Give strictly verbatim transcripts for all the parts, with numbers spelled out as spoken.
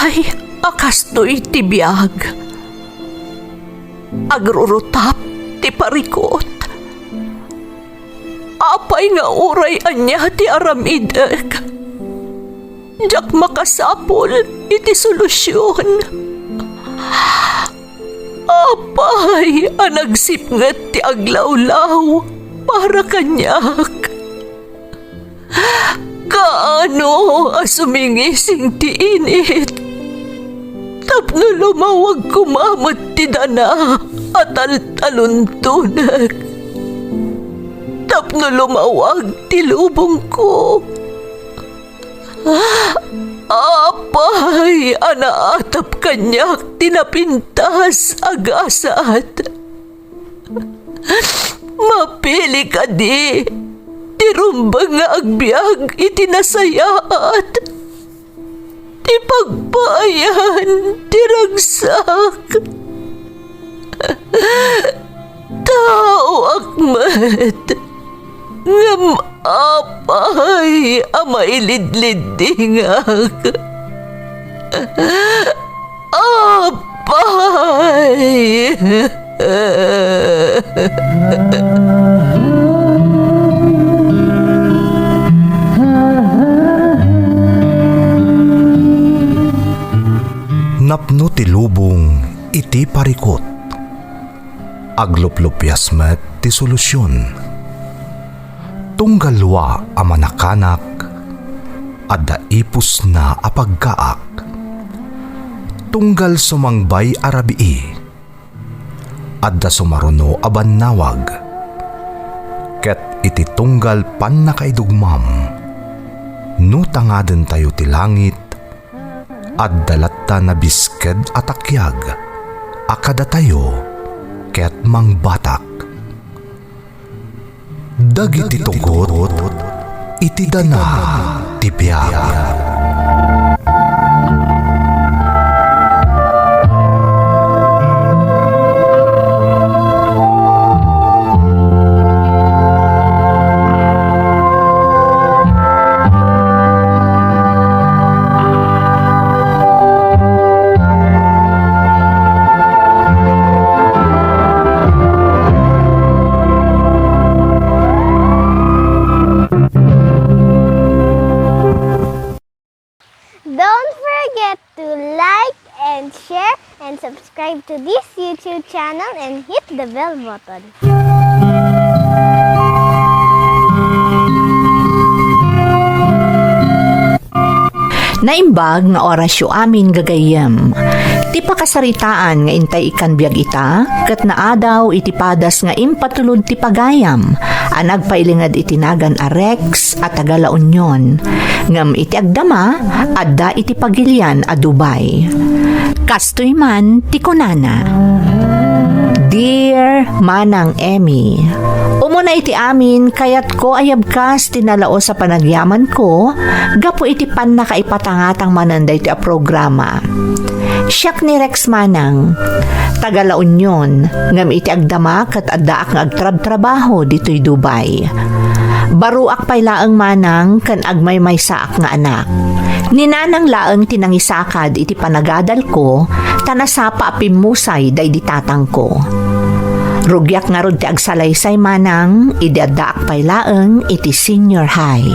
Ay, a kastoy ti biag. Agrurutap ti parikut. Apay nga uray ania ti aramidek, diak makasapul iti solusion. Apay a nagsipnget ti aglawlaw para kaniak? Kaano a sumingising ti init tapno lumawag koma met ti dana a taltaluntonek, tapno lumawag ti lubongko? Apay a naatap kaniak ti napintas a gasat? Mapili kadi ti rumbeng nga agbiag iti nasayaat, ti pagpaayan ti ragsak? Taoak met, ngem apay a mailidliddingak? Apay! Napno ti lubong iti parikut. Agluplupias met ti solusion. Tunggal dua a manakanak, adda ipusna a pagkaak. Tunggal sumangbay a rabii, adda sumaruno a bannawag. Ket iti tunggal pannakaidugmam, no tangadentayo ti langit, adda latta nabisked a takiag a kadatayo ket mangbatak. Dagiti tugot iti dana ti biag. Don't forget to like and share and subscribe to this YouTube channel and hit the bell button. Naimbag nga orasyo amin, gagayyem. Ti pakasaritaan nga intay ikkan biag ita, ket naadaw iti padas nga impatulod ti pagayam a nagpailinged iti nagan a Rex a taga La Union, ngem iti agdama, adda iti pagilian a Dubai. Kastoy man ti kunana, "Dear Manang Emmy, umuna iti amin, kayatko a yabkas ti nalaus a panagyamanko gapu iti pannakaipatangatang manen daytoy a programa. Siak ni Rex Manang, taga La Union, ngem iti agdama ket addaak nga agtrabtrabaho ditoy Dubai. Baroak pay laeng, Manang, ken agmaymaysaak nga anak. Ni Nanang laeng ti nangisakad iti panagadalko, ta nasapa a pimmusay daydi tatangko. Rugiak ngarud ti agsalaysay, Manang, idi addaak pay laeng iti senior high."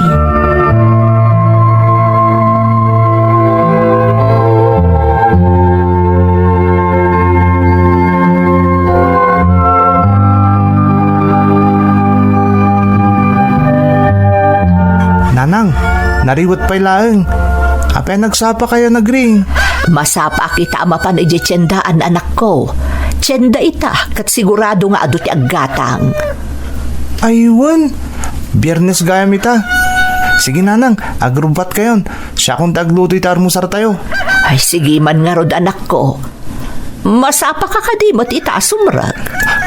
"Nanang, nariwet pay laeng. Apay a nagsapakayo a nagring?" "Masapaak ita a mapan idiay tiendaan, anakko. Tienda ita, ket sigurado nga adu ti aggatang." "Ay wen, Biernes gayam ita. Sige, Nanang, agrubbatkayon. Siakon ti agluto iti almusartayo." "Ay, sige man ngarud, anakko. Masapaka kadi met ita a sumrek?"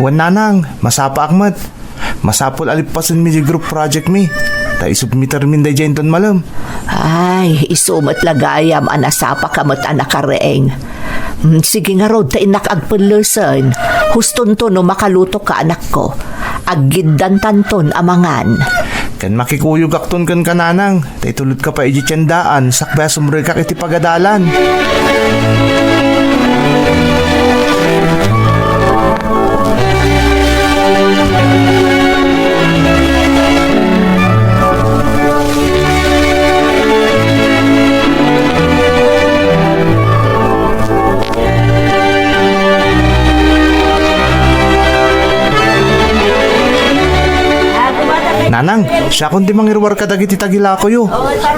"Wen, Nanang, masapaak met. Masapul a lippasenmi ti group project mi, ta isubmitermin daydiay inton malem." "Ay, isu met la gayam a nasapaka met a nakareng. Hmm, sige ngarud, ta innak agpellesen. Hustonto no makalutoka, anakko. Aggiddantanton a mangan." Ken makikuyogakton kenka, Nanang, ta itulotka pay idiay tiendaan sakbay a sumrekak iti pagadalan. Nanang, siakon ti mangiruar kadagiti tagilakoyo.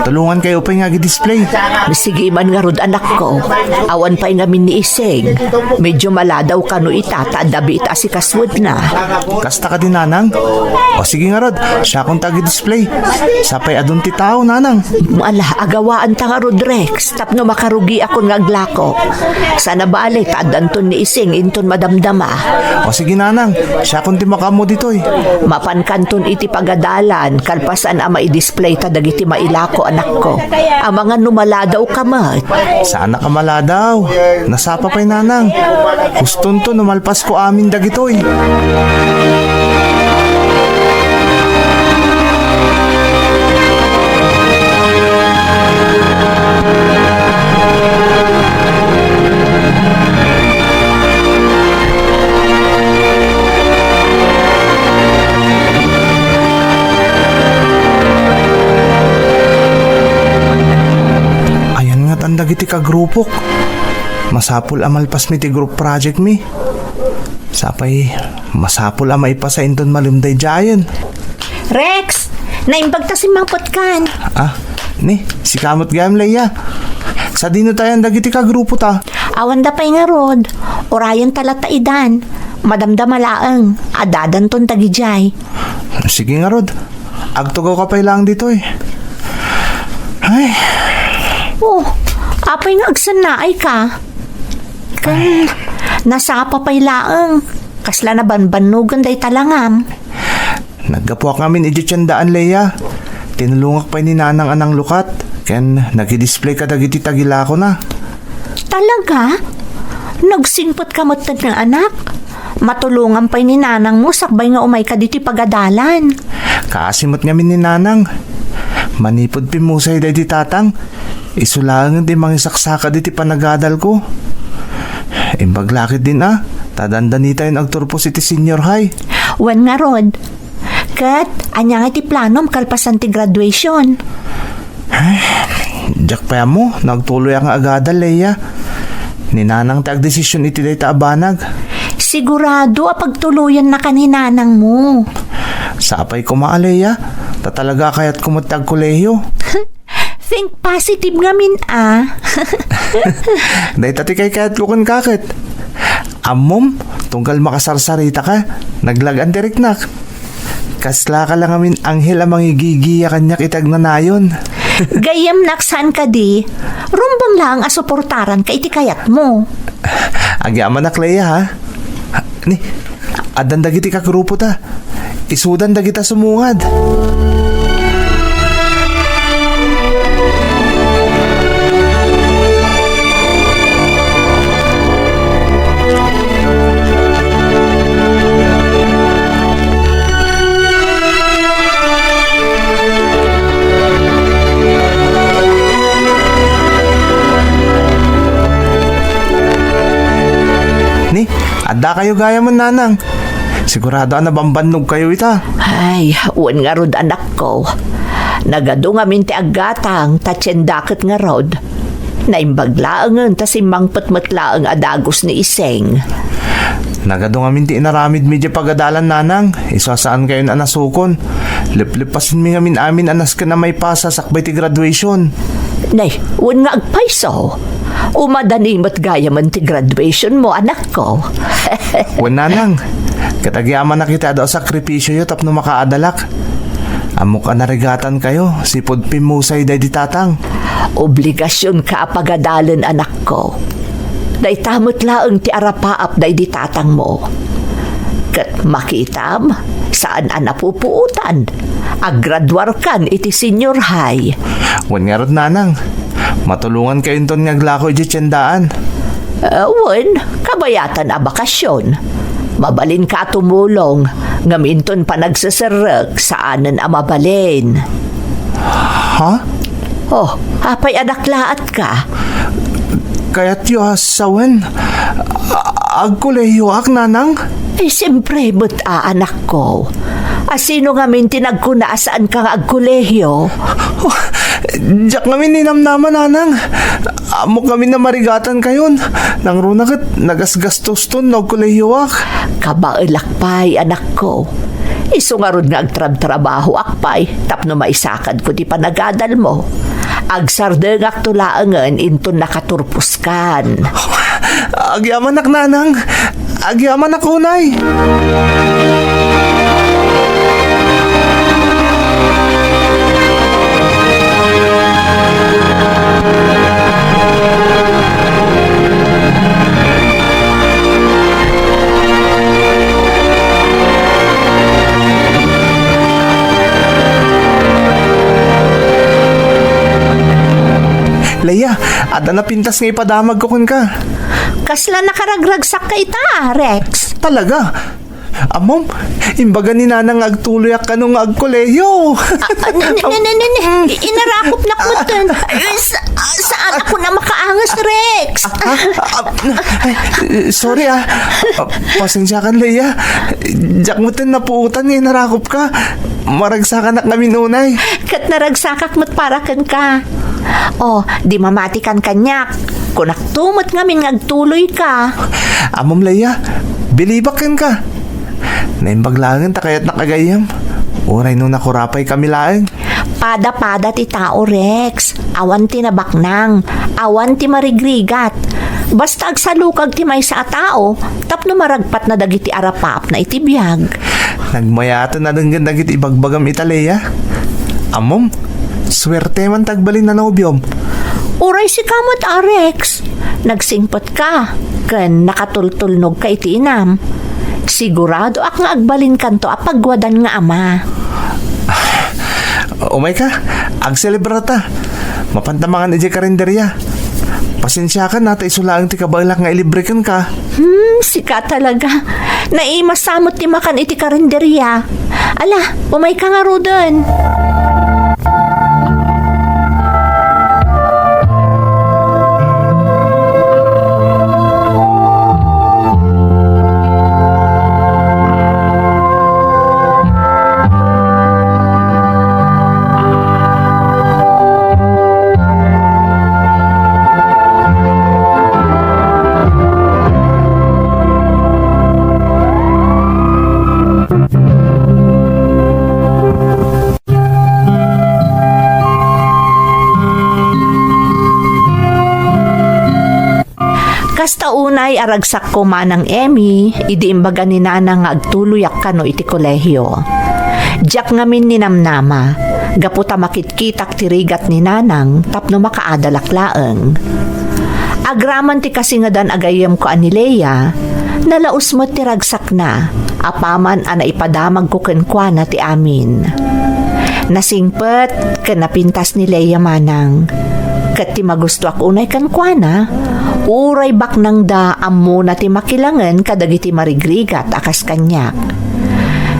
Tulongankayo pay nga agi-display. Sige man ngarud, anakko. Awan pay ngamin ni Ising. Medyo maladaw kano ita ta adda biit a sikasuetna. Kasta kadi, Nanang? O sige ngarud, siakon ti agi-display. Sapay adun ti tao, Nanang. Ala, agawaanta ngarud, Rex, tapno makarugiakon nga aglako. Saan a bale ta addanton ni Ising inton madamdama. O sige, Nanang, siakon ti makaammo ditoy. Mapankanton iti pagadalan, kalpasan a maidisplay ta dagiti mailako, anakko. Amangan no maladawka met. Saanak a maladaw. Nasapa pay, Nanang. Hustonto no malpasko amin dagitoy. Ayan ngatan dagiti kagrupok. Masapul a malpasmi ti group project mi. Sapay, masapul a maipasa inton malem daydiayen. Rex, naimbag ta simmangpetkan. Ah, ni, sika met gayam, Leia. Sadino tayan dagiti kagrupo ta? Awanda pay ngarud. Urayen ta latta idan. Madamdama laeng. Addadanton tagidiay. Sige ngarud. Agtugawka pay laeng ditoy. Ay. Oh, apay nga agsannaayka? Kan, nasapa pay laeng. Kasla nabanbannogen dayta langam. Naggapuak ngamin idiay tiendaan, Leia. Tinulongak pay ni Nanang a nanglukat, ken nagidisplay kadagiti tagilakona. Talaga? Nagsingpetka metten nga anak? Matulongam pay ni nanangmo sakbay nga umayka ditoy pagadalan. Kaasi met ngamin ni Nanang. Manipud pimmusay daydi tatang, isu laengen ti mangisaksakad iti panagadalko. Imbag la ketdin a, ta dandanitayon agturpos iti senior high. Wen ngarud. Ket, ania nga iti planom kalpasan ti graduation? Ay, diak pay ammo no agtuloyak nga agadal, Leia. Ni Nanang ti agdesision iti dayta a banag. Sigurado a pagtuloyannaka ni nanangmo. Sapay koma a, Leia, ta talaga a kayatko met ti agkolehiyo. Think positive ngamin, a. Dayta ti kaykayatko kenka ket. Ammom, tunggal makasarsaritaka, naglag-an ti riknak. Kaslaka la ngamin anghel a mangigigiya kaniak iti agnanayon. Gayyemnak saan kadi, rumbeng laeng a suportaranka iti kayatmo. Agyamanak, Leia, ha? Ni, addan dagiti kagrupota. Isudan dagita sumungad. Ni, adda kayo gayamen, Nanang. Sigurado a nabambannogkayo ita. Ay, wen ngarud, anakko. Nagadu ngamin ti aggatang ta tiendaket ngarud. Naimbag laengen ta simmangpet met laeng a dagus ni Iseng. Nagadu ngamin ti inaramidmi diay pagadalan, Nanang. Isu a saankayon a nasukon. Leplepasenmi ngamin amin a nasken a maipasa sakbay ti graduation. Nay, wen nga agpayso. Umadani met gayamen ti graduation mo, anakko. Wen, Nanang, ket agyamanak iti adu a sakripisioyo tapno makaadalak. Ammok a narigatankayo, sipud pimmusay daydi tatang. Obligasionka a pagadalen, anakko. Dayta met laeng ti arapaap daydi tatangmo. Ket makitam, saan a napupuotan. Aggraduarkan iti senior high. Wen ngarud, Nanang, matulongankayonton nga aglako idiay tiendaan. Ah, wen, kabayatan a bakasion. Mabalinka a tumulong, ngem inton panagseserrek, saanen a mabalin. Ha? Oh, apay a naklaatka? Kayatyo a sawen? A-, agkolehiyoak, nanang? Ay, siyempre met a, anakko. A, sino ngamin ti nagkuna a saanka nga agkolehiyo? Oh, diak ngamin ninamnama, nanang. Ammok ngamin a marigatankayon. Nangruna ket nagasgastos ton no agkolehiyoak. Kabaelak pay, anakko. Isu ngarud nga agtrabtrabahoak pay tapno maisakadko ti panagadalmo. Agsardengakto laengen inton nakaturposkan. Agyamanak, nanang. Agyamanak unay. Leia, adda napintas nga ipadamagko kenka. Kasla nakaragragsakka ita, Rex? Talaga? Ammom, imbaga ni Nanang nga agtuloyak kano nga agkolehiyo. Ah, ah, ne, ne, ne, ne, ne. I-, inarakopnak metten. Eh, sa-, ah, saan ako na makaangas, Rex? Ah, ah, ah, ay, sorry, ah. Ah, pasensiakan, Leia. Diak metten napuotan nga inarakopka. Maragsakanak ngamin unay. Ket naragsakak met para kenka. Oh, di mamatikan kaniak. Kunakto met ngamin nga agtuloyka. Ammom, Leia, bilibak kenka. Naimbag laengen ta kayatnak agayyem. Uray no nakurapaykami laeng. Pada-pada ti tao, Rex. Awan ti nabaknang, awan ti marigrigat. Basta agsalukag ti maysa a tao tapno maragpatna dagiti arapaapna iti biag. Nagmayaten a denggen dagiti ibagbagam ita, Leia. Ammom, suerte man ti agbalin a nobiom. Uray sika met, Rex. Nagsingpetka ken nakatultulnogka iti inam. Siguradoak nga agbalinkanto a pagwadan nga ama. Umayka, agselebrata. Mapanta mangan idiay karinderia. Pasensiakan, ta isu laeng ti kabaelak nga ilibre kenka. Hmm, sika talaga. Naimas sa met ti makan iti karinderia. Ala, umayka ngaruden. Kasta unay a ragsakko, Manang Emmy, idi imbaga ni Nanang nga agtuloyak kano iti kolehio. Diak ngamin ninamnama, gapu ta makitkitak ti rigat ni Nanang tapno makaadalak laeng. Agraman ti kasingedan a gayyemko a ni Lea, nalaus met ti ragsakna, apaman a naipadamagko kenkuana ti amin. Nasingpet ken napintas ni Lea manang. Ket ti magustoak unay kenkuana, uray baknangda, ammona ti makilangen kadagiti marigrigat a kas kaniak.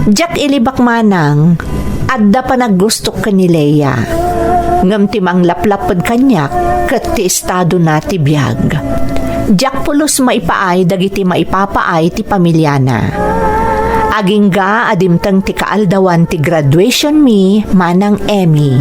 Diak ilibak manang, adda panaggustok ken ni Lea. Ngem ti manglaplapped kaniak ket ti estadona ti biag. Diak pulos maipaay dagiti maipapaay ti pamiliana. Agingga a dimteng ti kaaldawan ti graduation mi, Manang Emmy.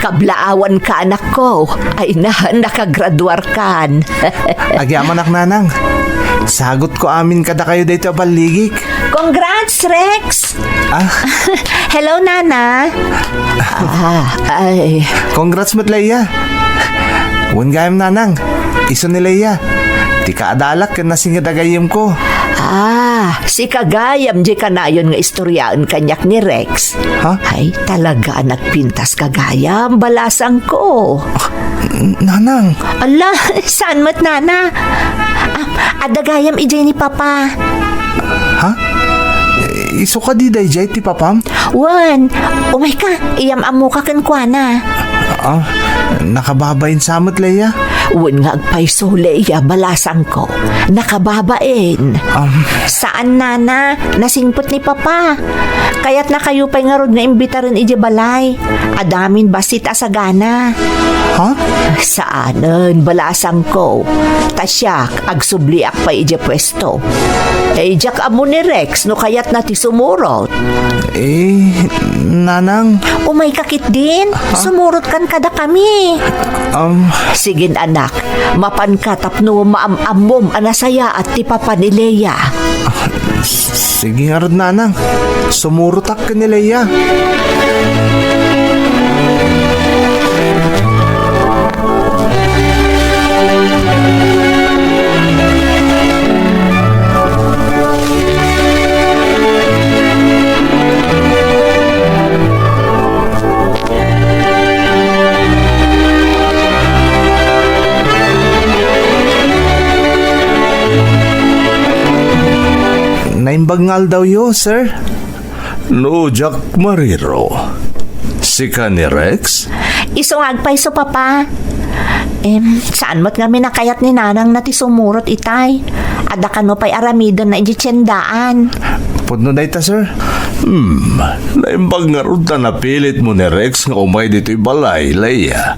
Kablaawanka, anakko. Ay na, nakagraduarkan. Agyamanak, Nanang. Sagutko amin kadakayo daytoy a balligik. Congrats, Rex! Ah? Hello, Nana. Ah, ay. Congrats met, Lea. Wen gayam, Nanang. Isu ni Lea. Ti kaadalak ken nasinged a gayyemko. Ah, sika gayam diay kanayon nga istoriaen kaniak ni Rex. Ha? Ay, talaga a nagpintas ka gayam, balasangko. Ah, Nanang. Ala, saan met, Nana? Ah, adda gayam idiay ni Papa. Ha? Isu kadi daydiay ti papam? Wen, umayka, iyam-ammoka kenkuana. Ah, nakababain sa met, Leia? Wen nga agpayso, Leia, balasangko. Nakababain. Um, Saan, nana, nasingpet ni papa. Kayatna kayo pay ngarud nga imbitaren idiay balay. Adamin bassit a sagana. Ha? Saanen, balasangko. Ta siak, agsubliak pay idiay puesto. E, diak ammo ni Rex no kayatna ti sumurot. E, nanang. Umayka ketdin, sumurotkan kadakami. Um, Sige, anak, mapanka tapno maam-ammom a nasayaat ti papa ni Leia. Sige ngarud, nanang. Sumurotak ken ni Leia. Naimbag nga aldawyo, sir. No, diak mariro. Sika ni Rex? Isu nga agpayso, papa. Em, saan met ngamin a kayat ni nanang na ti sumurot itay? Adda kano pay aramidenna idiay tiendaan. Pudno dayta, sir. Hmm, naimbag ngarud ta napilitmo ni Rex nga umay ditoy balay, Leia.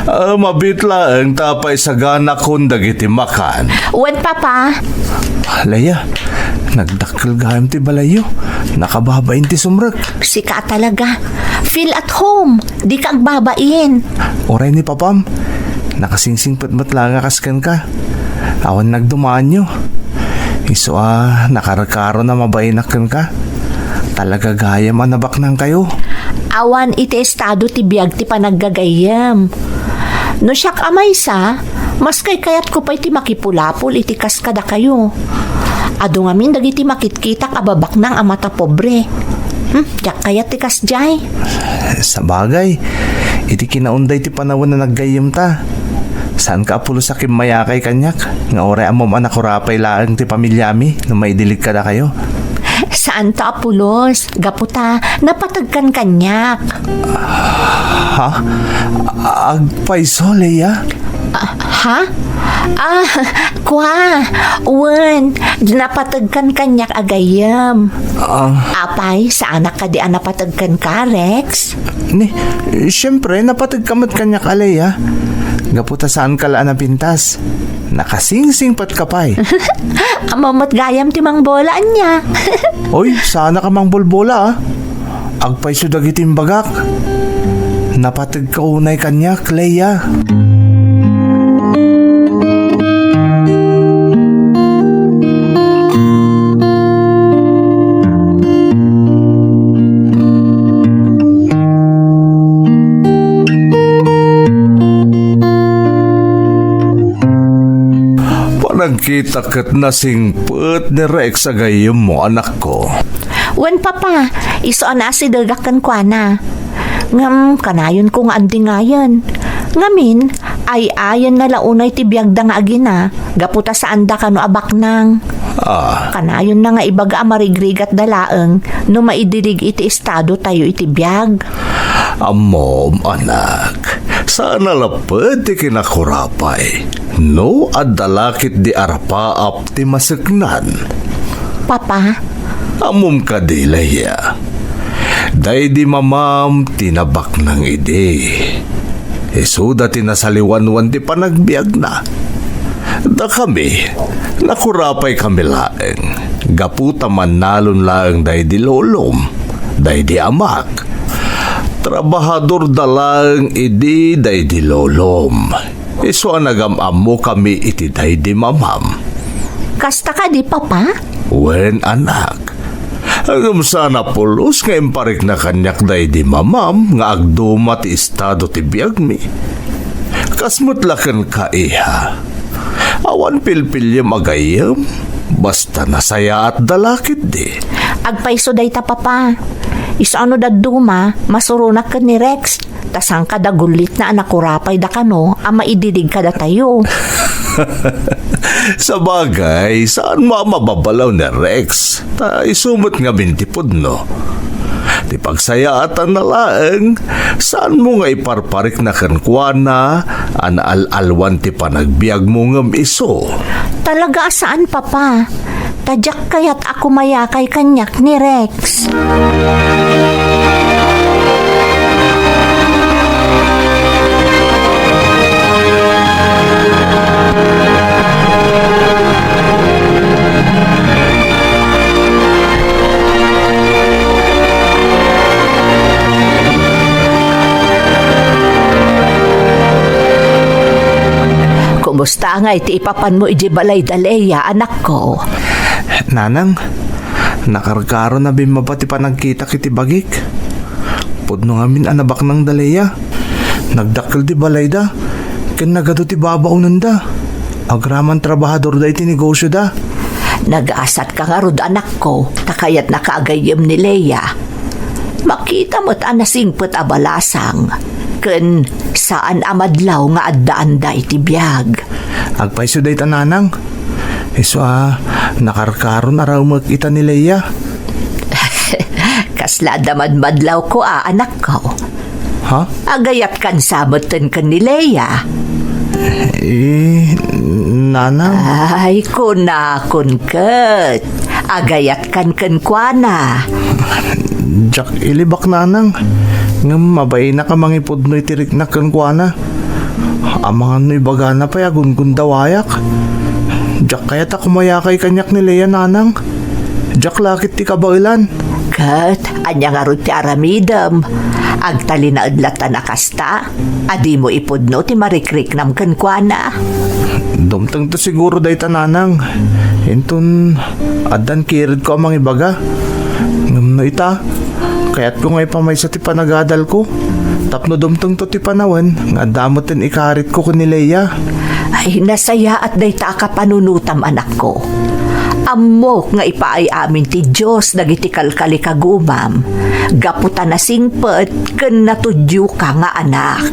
Ah, mabiit laeng ta paisaganakon dagiti makan. Wen, papa. Leia, nagdakkel gayam ti balayyo. Nakababain ti sumrek. Sika talaga. Feel at home. Dika agbabain. Uray ni papam. Nakasingsingpet met laeng a kas kenka. Awan nagdumaanyo. Isu a nakarkarona mabainak kenka. Talaga gayam a nabaknangkayo. Awan iti estado ti biag ti panaggagayyem. No siak a maysa, mas kaykayatko pay ti makipulapol iti kas kadakayo. Adu ngamin dagiti makitkitak a babaknang a matapobre. Hmm, diak kayat ti kasdiay. Sabagay, iti kinaunday ti panawen a naggayyemta, saanka a pulos a kimmayakay kaniak nga uray ammom a nakurapay laeng ti pamiliami no maidilig kadakayo? Saanto a pulos, gapu ta napategkan kaniak. Ha? Agpayso, Leia? Ah, ha? Ah, kua, wen, napategkan kaniak a gayyem. Ah. Apay, saanak kadi a napateg kenka, Rex? Ni, siempre, napategka met kaniak a Leia. Gapu ta saanka la a napintas. Nakasingsingpetka pay. Ammom met gayam ti mangbola ania. Oy, saanak a mangbolbola, ah. Agpayso dagiti imbagak. Napategka unay kaniak, Leia. Panagkita ket nasingpet ni Rex a gayyemmo, anakko. Wen, Papa, isu a naasidegak kenkuana. Ngem, kanayonko nga andingayen. Ngamin, ay-ayenna la unay ti biagda nga agina, gapu ta saanda kano a baknang. Ah. Kanayonna nga ibaga a marigrigatda laeng no maidilig iti estado tayo iti biag. Ammom, anak, saan a lapped ti kinakurapay no adda la ketdi a rapaap ti maseknan. Papa? Ammom kadi, Leia? Daydi mamam ti nabaknang idi. Isuda ti nasaliwanwan ti panagbiagna. Dakami, nakurapay kami laeng, gapu ta mannalon laeng daydi lolom, daydi amak. Trabahadorda laeng idi daydi lolom. Isu a nagam-ammo kami iti daydi mamam. Kasta kadi, Papa? Wen, anak. Ngem saan a pulos nga imparikna kaniak daydi mamam nga agduma ti estado ti biagmi. Kas met la kenka, iha. Awan pilpiliem a gayyem, basta nasayaatda la ketdi. Agpayso dayta, Papa. Isu a no dadduma, masuronak ken ni Rex. Ta saan kada gullitna a nakurapayda kano a maidilig kadatayo. Sabagay, saanmo a mababalaw ni Rex, ta isu met ngamin ti pudno. Ti pagsayaatan na laeng, saanmo nga iparparikna kenkuana a naal-alwan ti panagbiagmo ngem isu? Talaga a saan, Papa. Ta diak kayat a kumayakay kaniak ni Rex. Kumusta ngay ti ipapanmo idiay balay da Lea, anakko? Nanang, nakarkaro a bimmaba ti panagkitak iti bagik. Pudno ngamin a nabaknang da Lea. Nagdakkel ti balayda, ken nagadu ti babaonenda. Agraman trabahadorda iti negosioda. Nagasatka ngarud, anakko, ta kayatnaka a gayyem ni Lea. Makita met a nasingpet a balasang, ken saan a madlaw nga addaanda iti biag. Agpayso dayta, nanang. Isu a nakarkaron a raemek ita ni Lea. Kasla adda madmadlawko a, anakko. Ha? Agayatkan sa metten ken ni Lea. Eh, nanang. Ay, kunakon ket. Agayatkan kenkuana. Diak ilibak, nanang. Ngem mabainak a mangipudno iti riknak kenkuana. Amangan no ibagana pay a gungundawayak. Diak kayat a kumayakay kaniak ni Lea, nanang. Diak la ket ti kabaelan. Ket ania ngarud ti aramidem? Agtalinaed latta a kasta, a dimo ipudno ti marikriknam kenkuana. Dumtengto siguro dayta, nanang. Inton addan kiridko a mangibaga. Ngem no ita, kayatko nga ipamaysa ti panagadalko tapno dumtengto ti panawen nga adda metten ikaritko ken ni Lea. Ay, nasayaat dayta a kapanunotam, anakko. Ammok nga ipaay amin ti Dios dagiti kalkalikagumam, gapu ta nasingpet ken natudioka nga anak.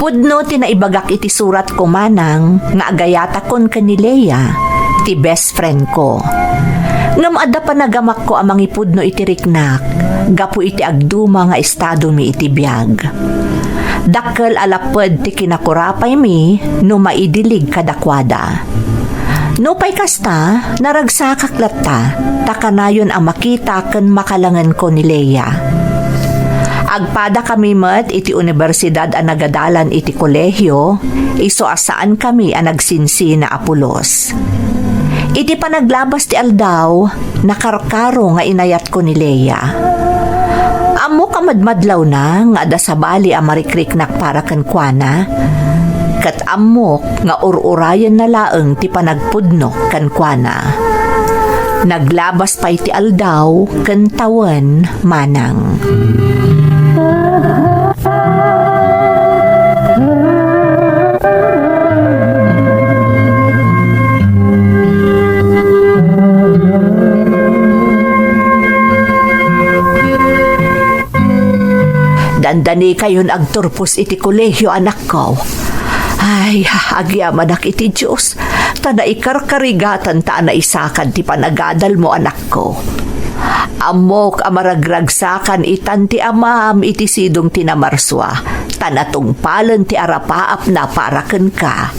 Pudno ti naibagak iti suratko, manang, nga agayatakon ken ni Lea, ti best friendko. Ngem adda panagamakko a mangipudno iti riknak gapu iti agduma nga estadomi iti biag. Dakkel a lapped ti kinakurapaymi no maidilig kadakuada. Nupay kasta, naragsakak latta, ta kanayon a makita ken makalangenko ni Lea. Agpadakami met iti universidad a nagadalan iti kolehio, isu a saankami a nagsinsina a pulos. Iti panaglabas ti aldaw, nakarkaro nga inayatko ni Lea. Ammok a madmadlawna nga adda sabali a marikriknak para kenkuana, ket ammok nga ur-urayenna laeng ti panagpudno kenkuana. Naglabas pay ti aldaw ken tawen, manang. Dandanikayon agturpos iti kolehio, anakko. Ay, agyamanak iti Dios, ta naikarkarigatan ta a naisakad ti panagadalmo, anakko. Ammok a maragragsakan itan ti amam iti sidong ti namarsua, ta natungpalen ti arapaapna para kenka.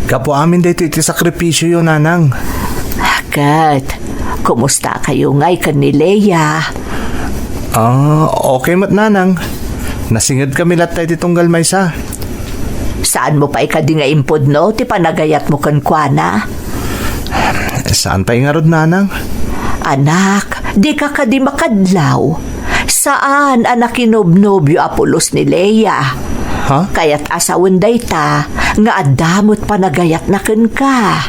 Gapu amin daytoy ti sakripisioyo, nanang. Ket, kumusta kayo ngay ken ni Lea? Ah, okay met, nanang. Nasingedkami latta iti tunggal maysa. Saanmo pay kadi nga impudno ti panagayatmo kenkuana? Saan pay ngarud, nanang? Anak, dika kadi makadlaw. Saan a nakinobnobio a pulos ni Lea. Ha? Kayat a sawen dayta nga adda met panagayatna kenka.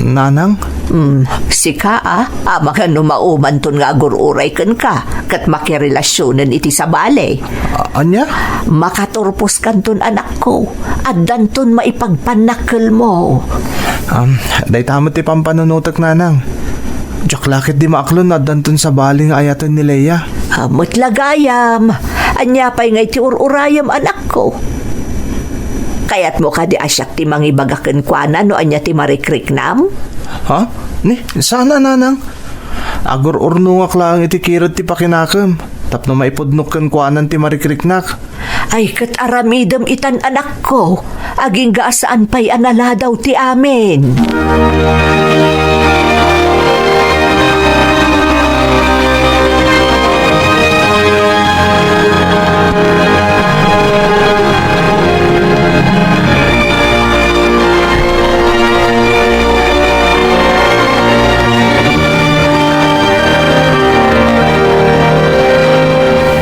Nanang? Hmm, sika a, amangan no maumanton nga agur-uray kenka, ket makirelasionen iti sabali. A-, ania? Makaturposkanton, anakko. Addanton maipagpannakkelmo. Um, dayta met ti pampanunotek, nanang. Diak la ketdi maaklon no addanton sabali nga ayaten ni Lea. Ah, met la gayam. Ania pay ngay ti ur-urayem, anakko? Kayatmo kadi a siak ti mangibaga kenkuana no ania ti marikriknam? Ha? Ni, saan a, nanang. Agur-urnongak laeng iti kirud ti pakinakem tapno maipudnok kenkuana ti marikriknak. Ay, ket aramidem itan, anakko, agingga a saan pay a naladaw ti amin.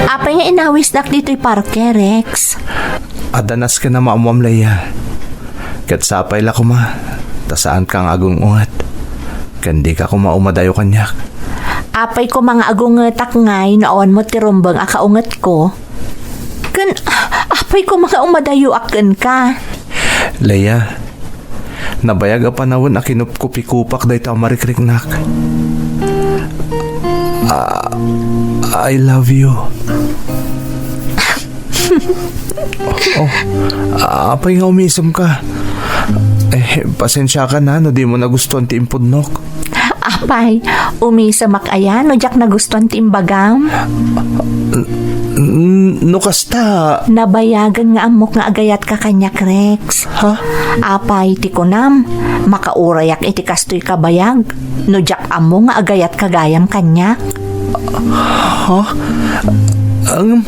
Apay nga inawisnak ditoy parke, Rex? Adda nasken a maammoam, Lea. Ket sapay la koma, ta saanka nga agung-unget. Ken dika koma umadayo kaniak. Apay koma nga agungetak ngay no awan met ti rumbeng a kaungetko? Ken apay koma nga umadayoak kenka? Lea, nabayag a panawen a kinupkupikupak dayta a marikriknak. Ah, I love you. Oh, apay nga umisemka? Eh, pasensiakan a no dimo nagustuan ti impudnok. Apay, umisemak aya no diak nagustuan ti imbagam? N-, no kasta. Nabayagen nga ammok nga agayatka kaniak, Rex. Ha? Apay, ti kunam, makaurayak iti kastoy kabayag no diak ammo nga agayatka gayam kaniak? Ha? Ang,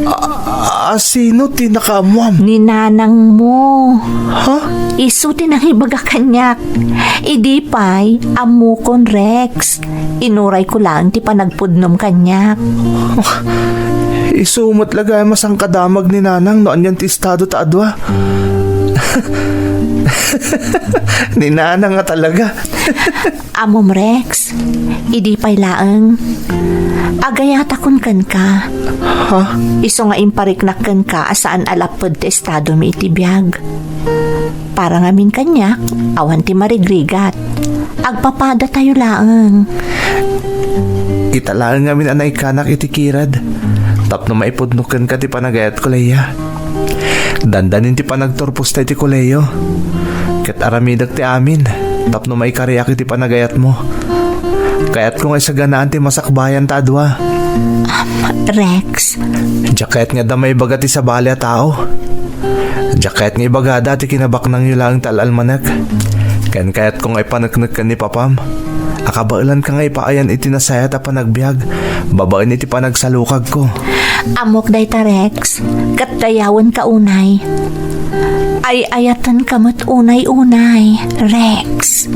a, a, sino ti nakaammoam? Ni nanangmo. Ha? Isu ti nangibaga kaniak. Idi pay, ammokon, Rex. Inurayko laeng ti panagpudnom kaniak. Isu met la gayam a sangkadamag ni nanang no anian ti estado ta adua. Ni nanang a talaga. Ammom, Rex, idi pay laeng, agayatakon kenka. Ha? Isu nga impariknak kenka a saan a lapped ti estadomi iti biag. Para ngamin kaniak, awan ti marigrigat. Agpapadatayo laeng. Ita laeng ngamin a naikkanak iti kirad tapno maipudno kenka ti panagayatko, Lea. Dandanin ti panagturposta iti kolehio. Ket aramidek ti amin tapno maikariak iti panagayatmo. Kayatko nga isaganaan ti masakbayan ta adua. Um, Rex. Diak kayat nga adda maibaga ti sabali a tao. Diak kayat nga ibagada ti kinabaknangyo laeng ti al-almanek. Ken kayatko nga ipaneknek ken ni papam a kabaelanka nga ipaayan iti nasayaat a panagbiag babaen iti panagsalukagko. Ammok dayta, Rex, ket dayawenka unay. Ay-ayatenka met unay-unay, Rex.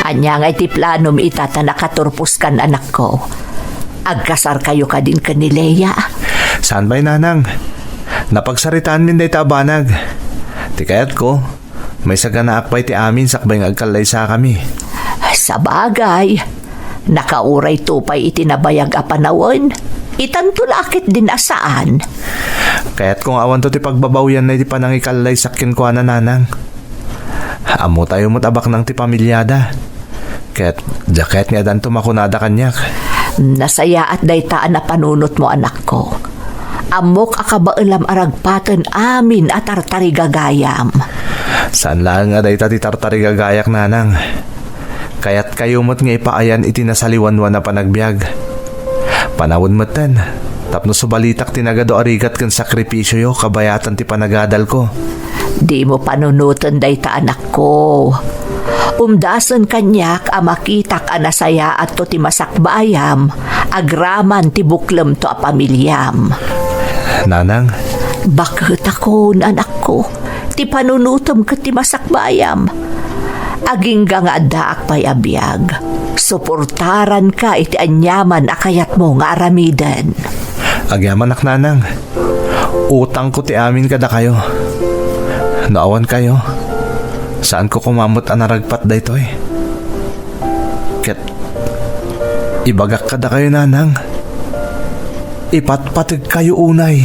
Ania ngay ti planom ita ta nakaturposkan, anakko? Agkasarkayo kadin ken ni Lea? Saan pay, nanang. Napagsaritaanmin dayta a banag. Ti kayatko, maisaganaak pay ti amin sakbay nga agkallaysakami. Sabagay, Nakaurayto pay iti nabayag a panawen. Itanto la a ketdin a saan. Kayatko nga awanto ti pagbabawianna iti panangikallaysak kenkuana, nanang. Ammotayo met a baknang ti pamiliada. Ket diak kayat nga adanto makunada kaniak. Nasayaat dayta a napanunotmo, anakko. Ammok a kabaelam a ragpaten amin a tartarigagayam. Saan laeng a dayta ti tartarigagayak, nanang. Kayatkayo met nga ipaayan iti nasaliwanwan a panagbiag. Panawen metten, tapno subalitak ti nagadu a rigat ken sakripisioyo kabayatan ti panagadalko. Dimo panunoten dayta, anakko. Umdasen kaniak a makitak a nasayaatto ti masakbaayam agraman ti buklemto a pamiliam. Nanang. Baketakon, anakko. Ti panunotem ket ti masakbaayam. Agingga nga addaak pay a biag, suportaranka iti aniaman a kayatmo nga aramiden. Agyamanak, nanang. Utangko ti amin kadakayo. No awankayo, saanko koma met a naragpat daytoy. Ket ibagak kadakayo, nanang, ipatpategkayo unay.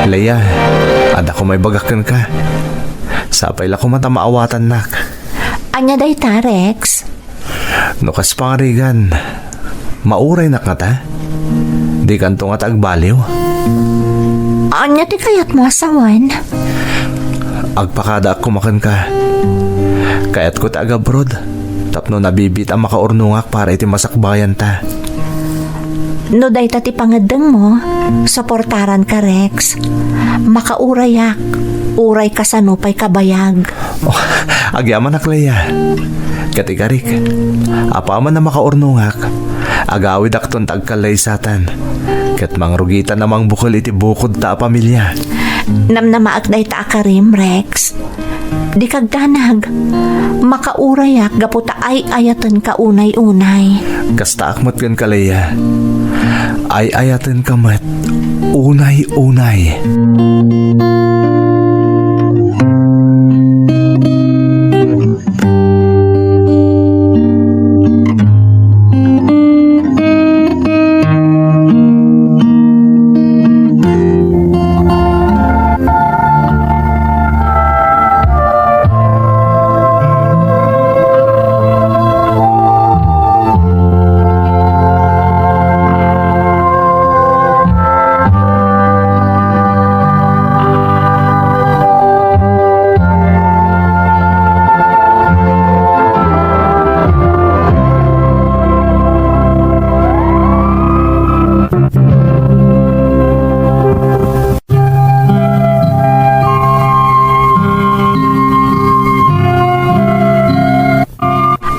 Leia, adda koma ibagak kenka. Sapay la koma ta maawatannak. Ania dayta, Rex? No kas pangarigan, mauraynak ngata? Dikanto ngata agbaliw. Ania ti kayatmo a sawen? Agpakadaak koma kenka. Kayatko ti agabroad tapno nabibiit a makaurnongak para iti masakbayanta. No dayta ti pangeddengmo, suportaranka, Rex. Makaurayak, uray kasano pay kabayag. Oh, agyamanak, Leia. Ket ikarik, apaman a makaurnongak, agawidakton ta agkallaysatan, ket mangrugitan a mangbukel iti bukodta a pamilia. Namnamaek dayta a karim, Rex. Dika agdanag. Makaurayak gapu ta ay-ayatenka unay-unay. Kastaak met kenka, Leia. Ay-ayatenka met unay-unay.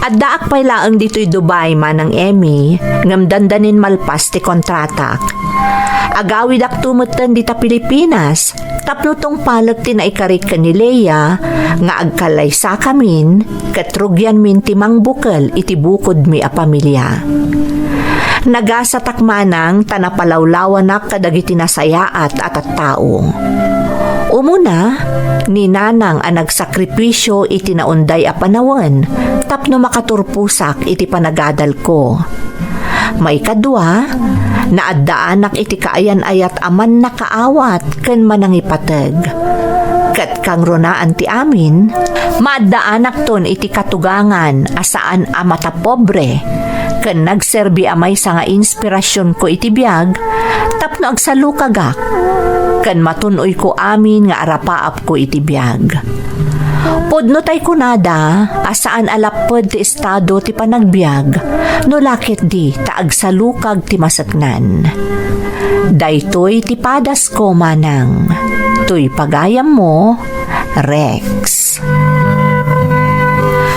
Addaak pay laeng ditoy Dubai, Manang Emmy, ngem dandanin malpas ti kontratak. Agawidakto metten dita Pilipinas tapno tungpalek ti naikarik ken ni Leia nga agkallaysakamin ket rugianmin ti mangbukel iti bukodmi a pamilia. Nagasatak manang ta napalawlawanak kadagiti nasayaat a tattao. Umuna, ni Nanang a nagsakripisio iti naunday a panawen tapno makaturposak iti panagadalko. Maikadua, naaddaanak iti kaayan-ayat a mannakaawat ken manangipateg. Ket kangrunaan ti amin, maaddaanakton iti katugangan a saan a matapobre, ken nagserbi a maysa nga inspirasionko iti biag tapno agsalukagak ken matun-oyko amin nga arapaapko iti biag. Pudno tay kunada a saan a lapped ti estado ti panagbiag no la ketdi ta agsalukag ti maseknan. Daytoy ti padasko, manang. Toy pagayammo, Rex.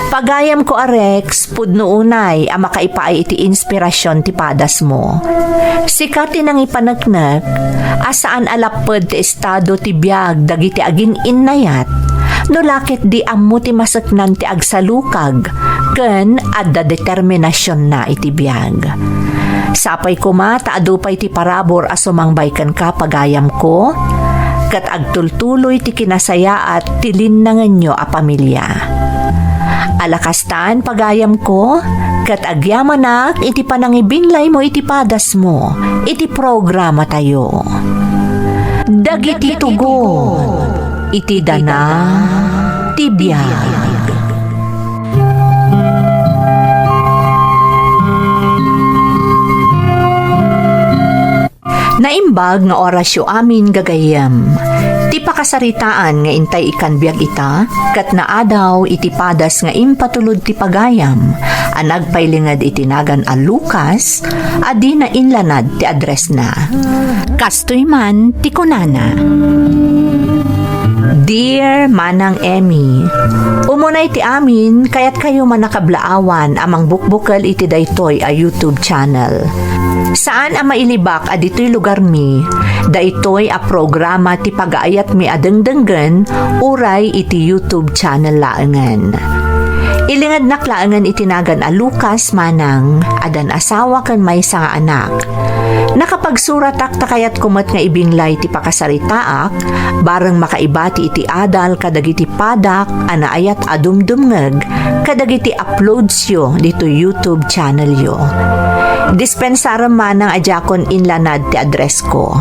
Pagayamko a Rex, pudno unay a makaipaay iti inspirasion ti padasmo. Sika ti nangipaneknek a saan a lapped ti estado ti biag dagiti agin-innayat, no la ketdi ammo ti maseknan ti agsalukag ken adda determinasionna iti biag. Sapay koma ta adu pay ti parabur a sumangbay kenka, pagayamko, ket agtultuloy ti kinasayaat ti linnangenyo a pamilya. Ala kastan, pagayamko, ket agyamanak iti panangibinglaymo iti padasmo iti programatayo. Dagiti tugon iti dana ti biag. Naimbag nga orasyo amin, gagayyem. Ti pakasaritaan nga intay ikkan biag ita, ket naadaw iti padas nga impatulod ti pagayam a nagpailinged iti nagan a Lucas a dina inlanad ti addressna. Kastoy man ti kunana. Dear Manang Emmy, umunay ti amin, kayatkayo man a kablaawan a mangbukbukel iti daytoy a YouTube channel. Saan a mailibak a ditoy lugarmi, daytoy a programa ti pagaayatmi a dengdenggen uray iti YouTube channel laengen. Ilingednak laengen iti nagan a Lucas, manang, addan asawa ken maysa nga anak. Nakapagsuratak ta kayatko met nga ibinglay ti pakasaritaak, bareng makaibati iti adal kadagiti padak a naayat a dumdumngeg kadagiti uploadsyo ditoy YouTube channelyo. Dispensarem manang a diakon inlanad ti addressko.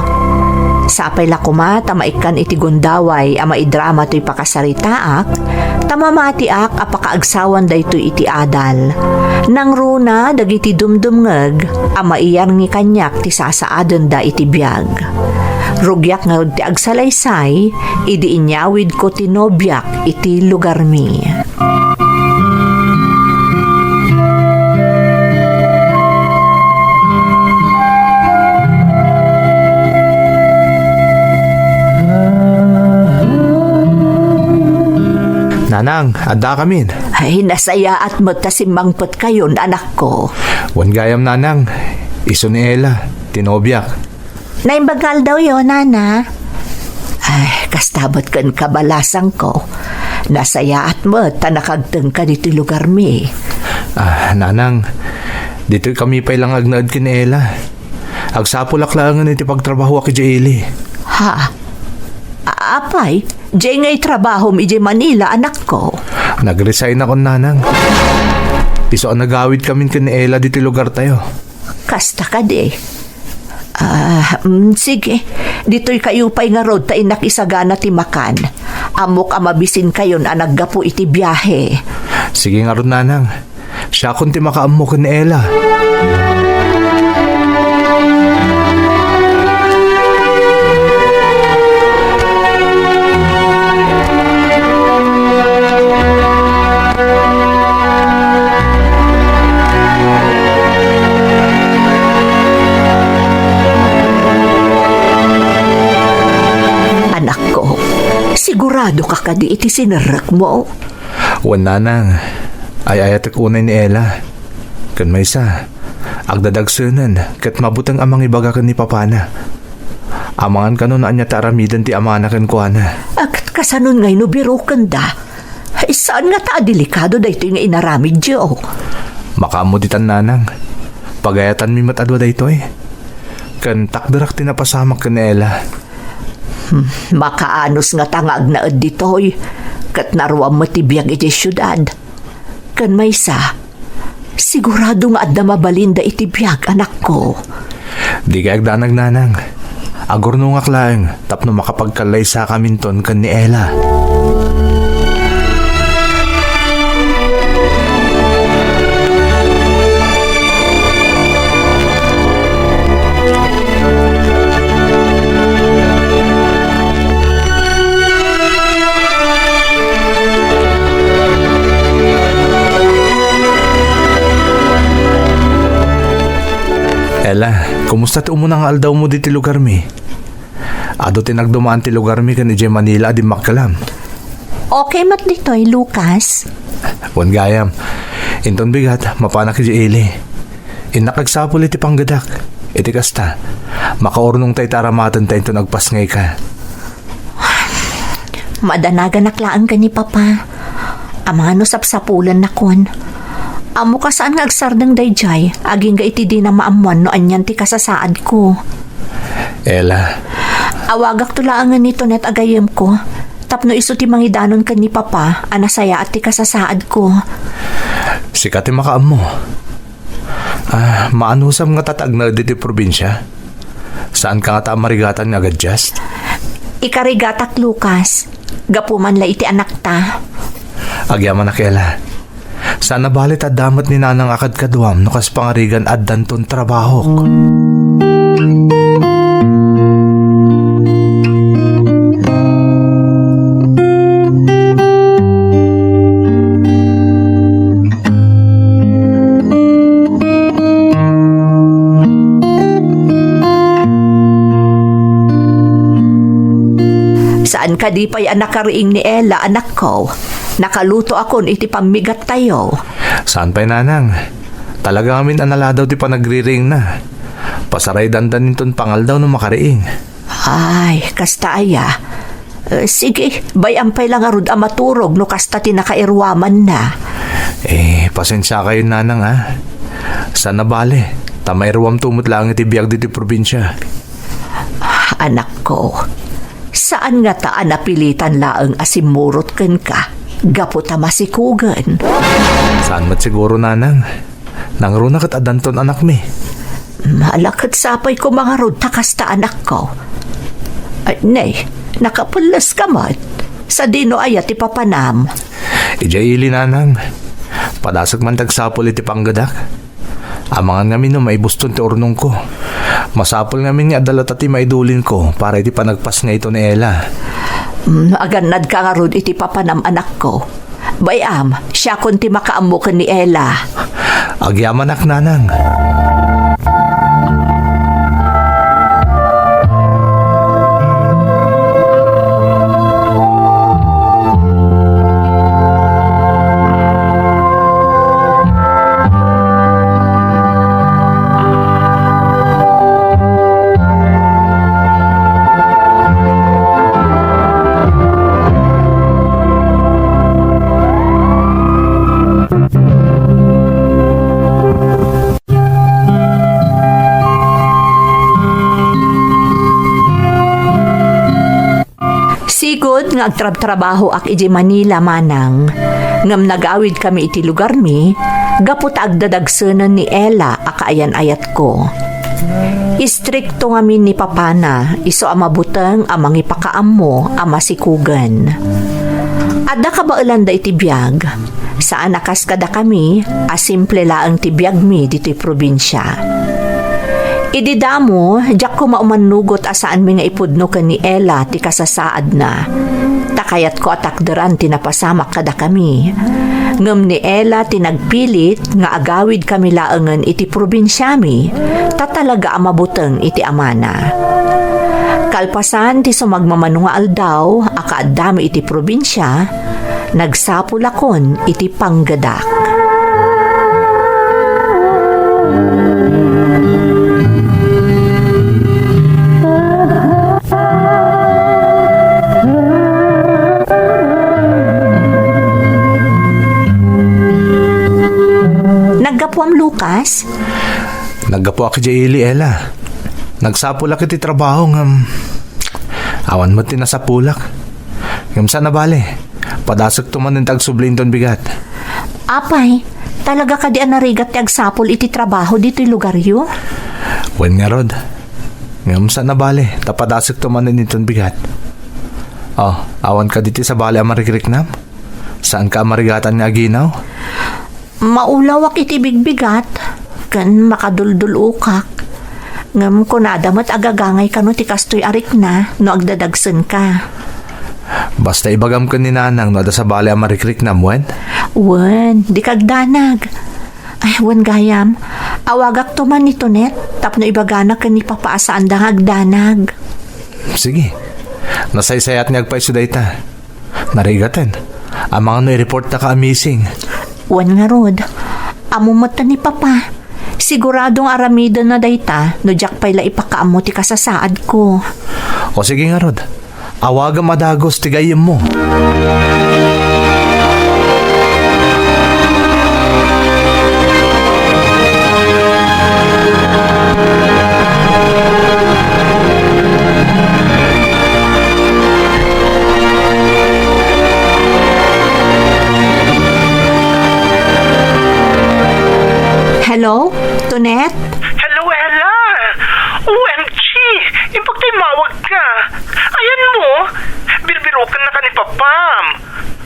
Sapay la koma ta maikkan iti gundaway a maidrama toy pakasaritaak, ta mamatiak a pakaagsawan daytoy iti adal. Nangruna dagiti dumdumngeg a maiyarngi kaniak ti sasaadenda iti biag. Rugiak ngarud ti agsalaysay idi inyawidko ti nobiak iti lugarmi. Nanang, adda kamin. Ay, nasayaat met ta simmangpetkayon, anakko. Wen gayam, Nanang. Isu ni Ella, ti nobiak. Naimbag nga aldawyo, Nana. Ay, kasta met ken kabalasangko. Nasayaat met ta nakagtengka ditoy lugarmi. Ah, Nanang, ditoy kami pay lang agnaed ken Ella. Agsapulak laengen iti pagtrabahoak idiay ili. Ha? A-, apay, diay ngay trabahom idiay Manila, anakko? Nag-resign akon, Nanang. Isu a nagawid kamin ken ni Ella ditoy lugartayo. Kasta kadi. Ah, mm, sige. Ditoy kayo pay ngarud ta innak isagana ti makan. Ammok a mabisinkayon a naggapu iti biahe. Sige ngarud, Nanang. Siakon ti makaammo ken ni Ella. Anakko, sigurado ka kadi iti sinerrekmo? Wen, Nanang, ay-ayatek unay ni Ella. Ken maysa, agdadagsenen ket mabuteng a mangibaga ken ni papana. Amangan kano no ania ti aramiden ti amana kenkuana. A, ket kasanon ngay no birokenda? Ay, saan ngata a delikado daytoy nga inaramidyo? Makaammo ditan, Nanang. Pagayatanmi met a dua daytoy. Ken takderak ti napasamak ken ni Ella. Hmm, makaanus ngata nga agnaed ditoy, ket naruam met ti biag idiay siudad. Ken maysa, sigurado nga adda mabalinda iti biag, anakko. Dikay agdanag, Nanang. Agurnongak laeng tapno makapagkallaysakaminton ken ni Ella. Ella, kumusta ti umuna nga aldawmo ditoy lugarmi? Adu ti nagdumaan ti lugarmi ken idiay Manila a dimmakkelam. Okay met ditoy, Lucas. Wen gayam, inton bigat, mapanak idiay ili. Innak agsapul iti panggedak. Iti kasta, makaurnongta iti aramatenta inton agpasngayka. Madanaganak laeng ken ni Papa. Amangan no sapsapulennakon. Ammo kasaan nga agsardeng daydiay, agingga iti dina maammoan no anian ti kasasaadko. Ella. Awagakto laengen ni Tonet a gayyemko, tapno isu ti mangidanon ken ni Papa a nasayaat ti kasasaadko. Sika ti makaammo. Ah, maanusam ngata ti agnaed ditoy probinsia? Saanka ngata a marigatan nga agadjust? Ikarigatak, Lucas. Gapu man la iti anakta. Agyamanak, Ella. Saan a bale ta adda met ni Nanang a kadkaduam no kas pangarigan addanton trabahok. Saan kadi pay a nakariing ni Ella, anakko? Nakalutoakon iti pammigattayo. Saan pay, Nanang? Talaga ngamin a naladaw ti panagririingna. Pasaraydandan inton pangaldaw no makariing. Ay, kasta aya. Eh, sige, bay-am pay la ngarud a maturog no kasta ti nakairuamanna. Eh, pasensiakayon, Nanang, a. Saan a bale, ta mairuamto met laeng iti biag ditoy probinsia. Anakko, saan ngata a napilitan laeng a simmurot kenka gapu ta masikugen? Saan met siguro, Nanang. Nangruna ket addanton anakmi. Ala ket sapay koma ngarud ta kasta, anakko. Ay, ne, nakapelleska met. Sadino aya ti papanam? Idiay ili, Nanang. Padasek man ti agsapul iti panggedak. Amangan ngamin no maibuston ti urnongko. Masapul ngamin nga adda latta ti maidulinko para iti panagpasngayto ni Ella. Mm, agannadka ngarud iti papanam, anakko. Bay-am, siakon ti makaammo ken ni Ella. Agyamanak, Nanang. Sigud nga agtrabtrabahoak idiay Manila, Manang, ngem nagawidkami iti lugarmi gapu ta agdadagsenen ni Ella a kaayan-ayatko. Istrikto ngamin ni papana, isu a mabuteng a mangipakaammo a masikugen. Adda kabaelanda iti biag. Saan a kas kadakami a simple laeng ti biagmi ditoy probinsia. Idi damo, diak koma umannugot a saanmi nga ipudno ken ni Ella ti kasasaadna. Ta kayatko a takderan ti napasamak kadakami. Ngem ni Ella ti nagpilit nga agawidkami laengen iti probinsiami, ta talaga a mabuteng iti amana. Kalpasan ti sumagmamano nga aldaw a kaaddami iti probinsia, nagsapulakon iti panggedak. Naggapuam, Lucas? Naggapuak idiay ili, Ella. Nagsapulak iti trabaho ngem awan met ti nasapulak. Ngem saan a bale, padasekto manen ti agsubli inton bigat. Apay, talaga kadi a narigat ti agsapul iti trabaho ditoy lugaryo? Wen ngarud. Ngem saan a bale, ta padasekto manen inton bigat. Oh, awan kadi ti sabali a marikriknam? Saanka a marigatan nga aginaw? Maulawak iti bigbigat, ken makaduldul-okak. Ngem kunada met a gagangay kano ti kastoy a rikna no agdadagsenka. Basta ibagam ken ni Nanang no adda sabali a marikriknam, wen? Wen, di kagdanag. Ay, wen gayam, awagakto man ni Tonet, Tapno ibagana ken ni Papa a saanda nga agdanag. Sige. Nasaysayaat nga agpayso dayta. Narigaten. Amangan no i-report ta ka a missing. Wen ngarud, ammo met ni Papa. Sigurado nga aramidenna dayta no diak pay la ipakaammo ti kasasaadko. O sige ngarud. Awagem a dagus ti gayyemmo. Hello? Tonet? Hello, Ella! O M G! Imbag ta immawag ka! Ayan mo! Birbiroken na ka ni Papam!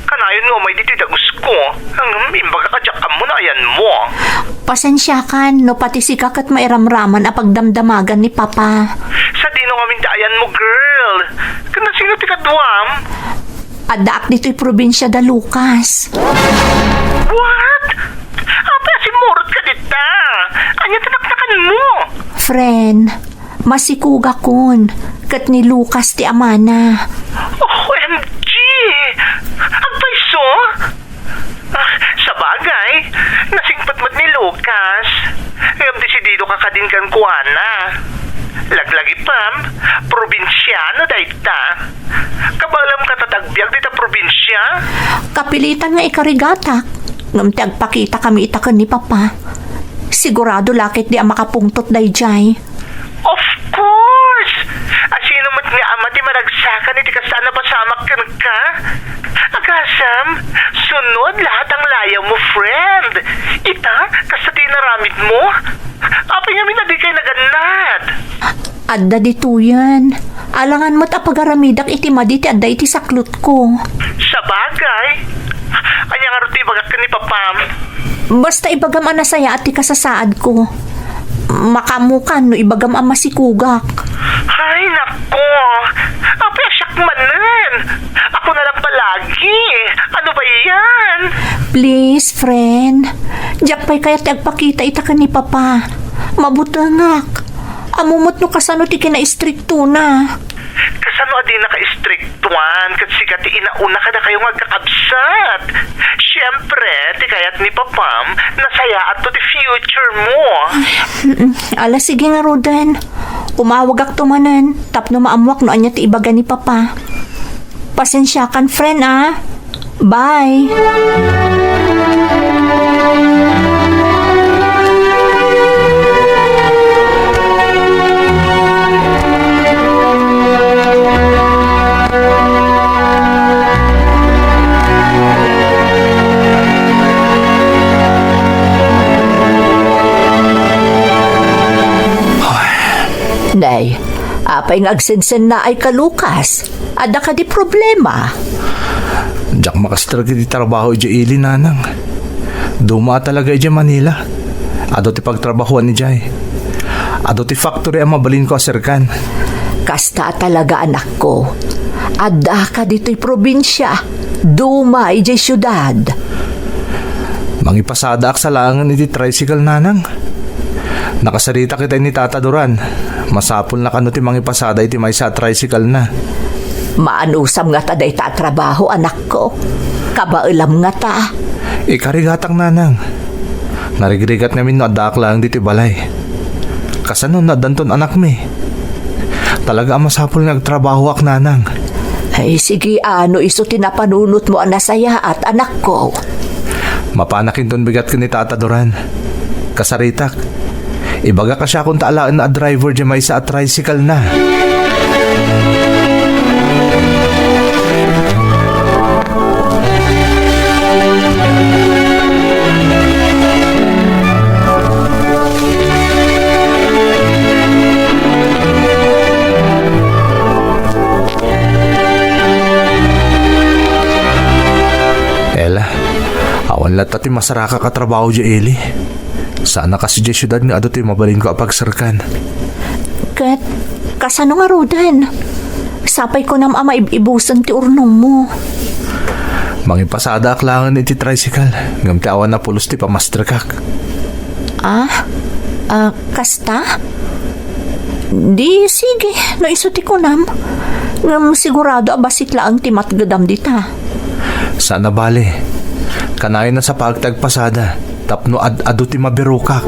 Kanayon nga umay ditoy dagusko. Ngem, imbaga ka diak ammo no ayan mo. Pasensiakan no pati sika ket mairamraman a pagdamdamagan ni Papa. Sadino ngamin ti ayan mo, girl? Ken nasino ti kaduam? Addaak ditoy probinsia da Lucas. What? Apay a simmurot ka dita? Ania ti napnakan mo? Friend, masikugakon, ket ni Lucas ti amana. O M G! Agpayso? Ah, sabagay, nasingpet met ni Lucas. Ngem desidido ka kadin kenkuana. Laglagipem, probinsiano dayta. Kabaelam ka ta ti agbiag dita probinsia? Kapilitan nga ikarigatak, ngem ti agpakitakami ita ken ni Papa, sigurado la ketdi a makapungtot daydiay. Of course! Asino met nga ama ti maragsakan iti kasta a napasamak kenka? Agasem, sunod lahat ang layaw mo, friend. Ita, kasta ti inaramid mo? Apay ngamin a dikay nagannad? Adda ditoyen. Alangan met a pagaramidak iti madi ti adda iti saklutko. Sabagay. Ania ngarud ti ibagak ken ni Papam? Basta ibagam a nasayaat ti kasasaadko. Makaammokan no ibagam a masikugak. Ay, nako. Apay a siak manen? Ako na lang palagi. Ano ba yan? Please, friend. Diak pay kayat ti agpakita ita ken ni Papa. Mabutengak. Ammo met no kasano ti kinaistriktona. Kasano a dina kaistriktuan ket sika ti inauna kadakayo nga agkakabsat? Siempre, ti kayat ni Papam, nasayaatto ti future mo. Mm, ala, sige ngaruden. Umawagakto manen tapno maammoak no ania ti ibaga ni Papa. Pasensiakan, friend, ah. Bye. Nay, apay nga agsensennaay ka, Lucas? Adda kadi problema? Diak makastrek iti trabaho idiay ili, nanang. Duma a talaga idiay Manila. Adu ti pagtrabahoan idiay. Adu ti factory a mabalinko a serkan. Kasta a talaga, anakko. Addaka ditoy probinsia. Duma idiay siudad. Mangipasadaak sa laengen iti tricycle, nanang. Nakasaritak itay ni Tata Duran. Masapulna kano ti mangipasada iti maysa a tricycle-na. Maanusam ngata dayta a trabaho, anakko. Kabaelam ngata. Ikarigatak, nanang. Narigrigat ngamin no addaak laeng ditoy balay. Kasano no addanton anakmi? Talaga a masapul nga agtrabahoak, nanang. Ay, sige, ano isu ti napanunotmo a nasayaat, anakko? Mapanak inton bigat ken ni Tata Duran. Kasaritak, ibagak a siakon ta alaenna a driver diay maysa a tricycle-na. Ella, awan latta ti masarakak a trabaho diay ili. Saan a kas idiay siudad nga adu ti mabalinko a pagserkan. Ket, kasano ngaruden? Sapay kunam a maib-ibusen ti urnongmo. Mangipasadaak laengen iti tricycle, ngem ti awan a pulos ti pamastrekak. Ah? Ah, kasta? Di sige, no isu ti kunam. Ngem sigurado a bassit laeng ti matgedam dita. Saan a bale. Kanayon a sapaek ti agpasada, tapno ad-adu ti mabirokak.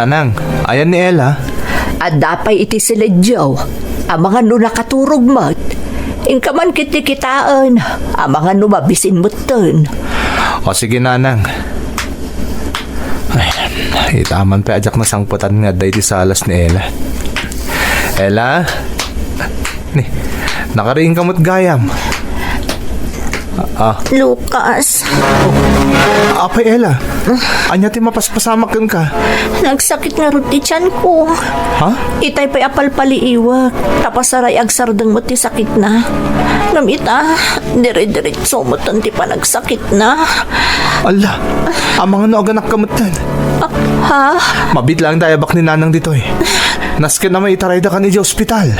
Nanang, ayan ni Ella? Adda pay iti siledyo. Amangan no nakaturog met. Inka man ket ti kitaen. Amangan no mabisin metten. O sige, Nanang. Ay, itaman pay a diak nasangpetan nga adda iti salas ni Ella. Ella? Ni, nakariingka met gayam. Ah. Lucas. Apay, Ella, ania ti mapaspasamak kenka? Nagsakit ngarud ti tianko. Ha? Itay pay a palpaliiwek, ta pasaray agsardeng met ti sakitna. Ngem ita, dire-diretso metten ti panagsakitna. Alla, amangan no aganakka metten. Ah, ha? Mabiit laeng ti ayabak ni Nanang ditoy. Nasken a maitarayda kan idiay ospital.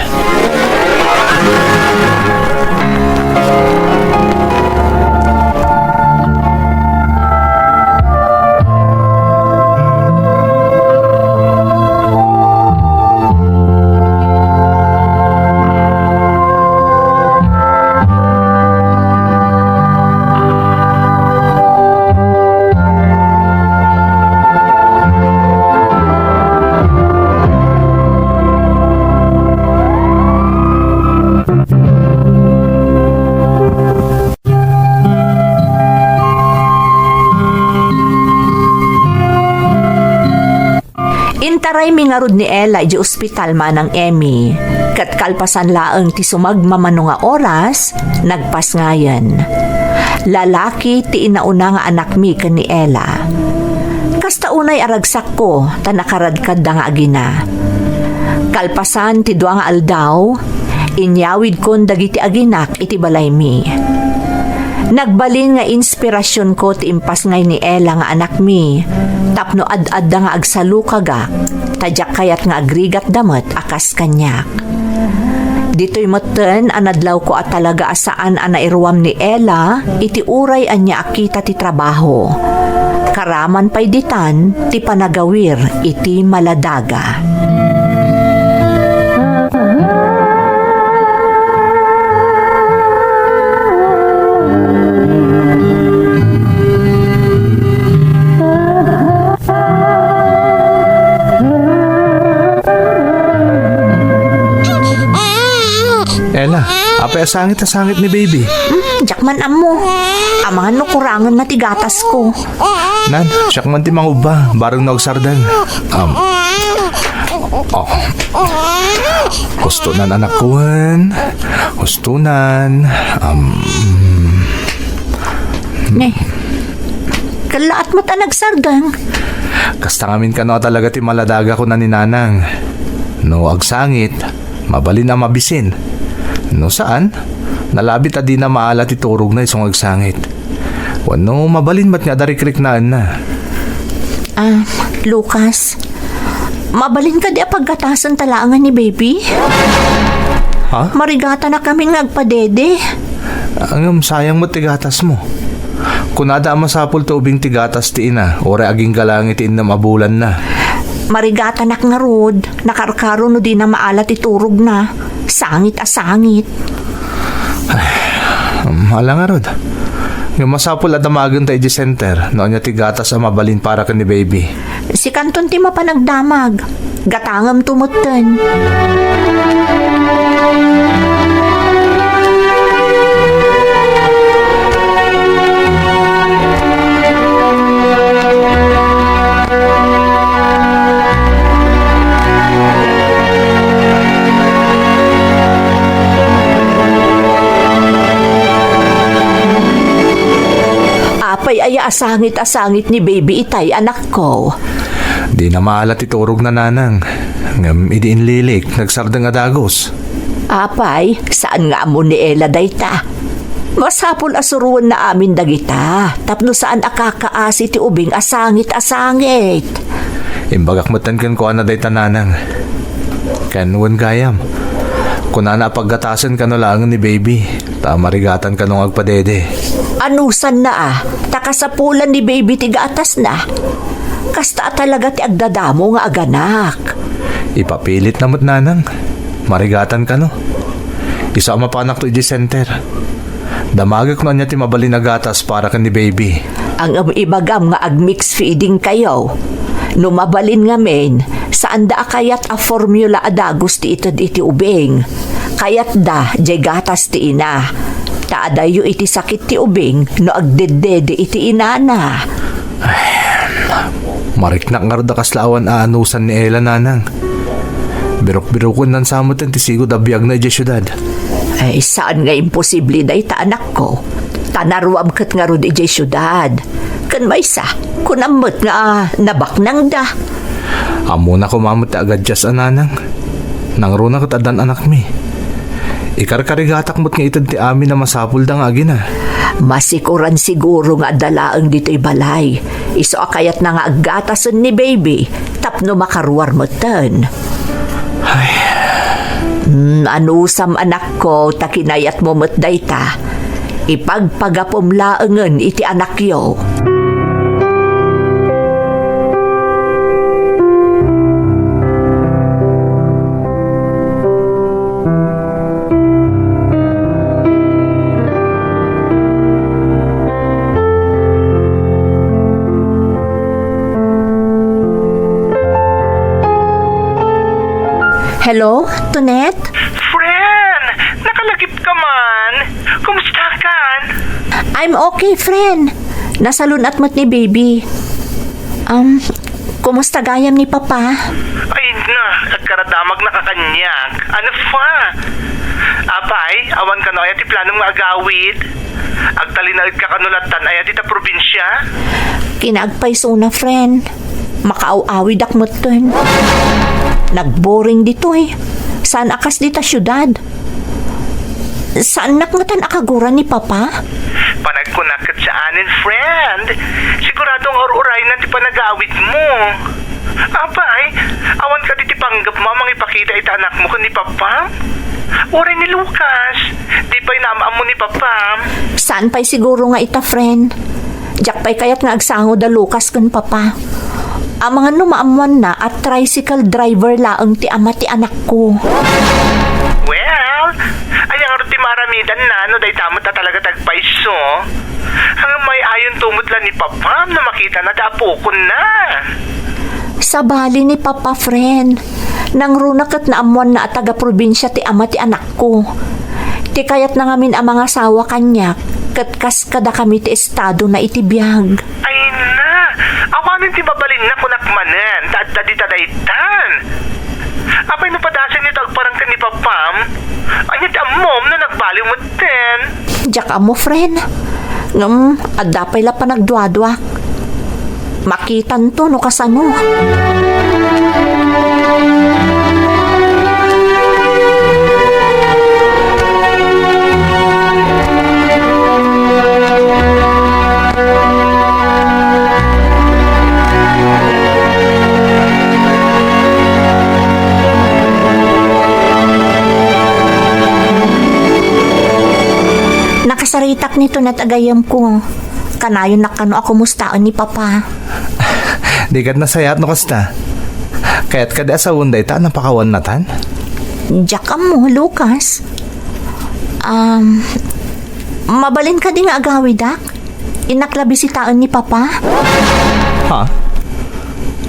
Intaraymi ngarud ni Ella idiay ospital, Manang Emmy, ket kalpasan laeng ti sumagmamano nga oras, nagpasngayen. Lalaki ti inauna nga anakmi ken ni Ella. Kasta unay a ragsakko ta nakaradkadda nga agina. Kalpasan ti dua nga aldaw, inyawidkon dagiti aginak iti balaymi. Nagbalin nga inspirasionko ti impasngay ni Ella nga anakmi tapno ad-adda nga agsalukagak, ta diak kayat nga agrigatda met a kas kaniak. Ditoy metten a nadlawko a talaga a saan a nairuam ni Ella iti uray ania a kita ti trabaho. Karaman pay ditan ti panagawir iti maladaga. Ella, apay a sangit a sangit ni baby? Hmm, diak man ammo. Amangan no kurangenna ti gatasko. Nan, siak man ti mangubba, bareng no agsardeng. Um, oh. Hustonan, anakko, wen. Hustonan. Um, Ne. Kallaat met a nagsardeng. Kasta ngamin kano a talaga ti maladaga, kuna ni Nanang. No agsangit, mabalin a mabisin. No saan, nalabit a dina maala ti turogna isu nga agsangit. Wenno mabalin met nga adda rikriknaenna. Ah, Lucas, mabalin kadi a paggatasen ta laengen ni baby? Ha? Marigatanak ngamin nga agpadede. Ngem sayang met ti gatasmo. Kunada a masapul ti ubing ti gatas ti ina, uray agingga laeng iti innem a bulanna. Marigatanak ngarud, nakarkaro no dina maala ti turogna. Sangit a sangit. Ay, um, ala ngarud. Ngem masapul a damagenta idiay center no ania ti gatas a mabalin para ken ni baby. Sikanton ti mapan agdamag. Gatangemto metten. Apay aya a sangit a sangit ni baby itay, anakko? Di na maala ti turogna, nanang. Ngem idi inlilik, nagsardeng a dagus. Apay, saan nga ammo ni Ella dayta? Masapul a suroenna amin dagita, tapno saan a kakaasi ti ubing a sangit a sangit. Imbagak metten kenkuana dayta, nanang. Ken wen gayam, kunana a paggatasen kano laengen ni baby, ta marigatan kano nga agpadede. Anusanna a, ta kasapulan ni baby ti gatasna. Kasta a talaga ti agdadamo nga aganak. Ipapilitna met, nanang. Marigatan kano. Isu a mapanakto idiay center. Damagek no ania ti mabalin a gatas para ken ni baby. Ngem ibagam nga ag-mix feeding kayo. No mabalin ngamin, saanda a kayat a formula a dagus ti ited iti ubing. Kayatda, diay gatas ti ina. Ta adayyo iti sakit ti ubing no agdeddede iti inana. Mariknak ngarud a kasla awan aanusan ni Ella, nanang. Birukbirukenna sa metten ti sigud a biagna idiay siudad. Ay, saan nga imposible dayta, anakko. Ta naruam ket ngarud idiay siudad. Ken maysa, kunam met nga, ah, nabaknangda. Ammona koma met ti agaddias a, nanang. Nangruna ket addan anakmi. Ikarkarigatak met nga ited ti amin a masapulda nga agina. Masikuran siguro nga adda laeng ditoy balay. Isu a kayatna nga aggatasen ni baby tapno makaruar metten. Ay. Hmm, anusam, anakko, ta kinayatmo met dayta. Ipagpagapom laengen iti anakyo. Hello, Tonet? Friend! Nakalagip ka man! Kumusta kan? I'm okay, friend. Nasalun-at met ni baby. Um, kumusta gayam ni papa? Ay na, agkaradamag na ka kaniak. Ano pa? Apay, awan kano aya ti planom nga agawid? Agtalinaed ka kano lattan aya dita probinsia? Kinaagpaysona, friend. Makaaw-awidak metten. Nagboring ditoy. Saan a kas dita siudad. Saannak ngatan a kaguran ni papa? Panagkunak ket saanen, friend. Sigurado nga ur-uraynan ti panagawidmo. Apay, awan kadi ti panggepmo a mangipakita iti anakmo ken ni papam? Uray ni Lucas, di pay naam-ammo ni papam? Saan pay siguro nga ita, friend? Diak pay kayat nga agsango da Lucas ken papa. Amangan no maammoanna a tricycle driver laeng ti ama ti anakko. Well, aya ngarud ti maaramidanna no dayta met a talaga ti agpayso? Ngem may-ayonto met la ni papam no makitana ti apokonna. Sabali ni papa, friend. Nangruna ket naammoanna a taga-probinsia ti ama ti anakko. Ti kayatna ngamin a mangasawa kaniak, ket kas kadakami ti estadona iti biag. Ay na, awanen ti mabalinna kunak manen, ta adda dita daytan. Apay no padasenyo ti agparang ken ni papam? Ania ti ammom no nagbaliw metten? Diak ammo, friend. Ngem, adda pay la panagduaduak. Makitanto no kasano. Nakasaritak ni Tonet a gayyemko. Kanayon nakano a kumustaen ni Papa. Di ket nasayaat no kasta. Kayat kadi a sawen dayta a napakawan natan? Diak ammo, Lucas. Um, mabalin kadi nga agawidak? Innak la bisitaen ni Papa. Ha?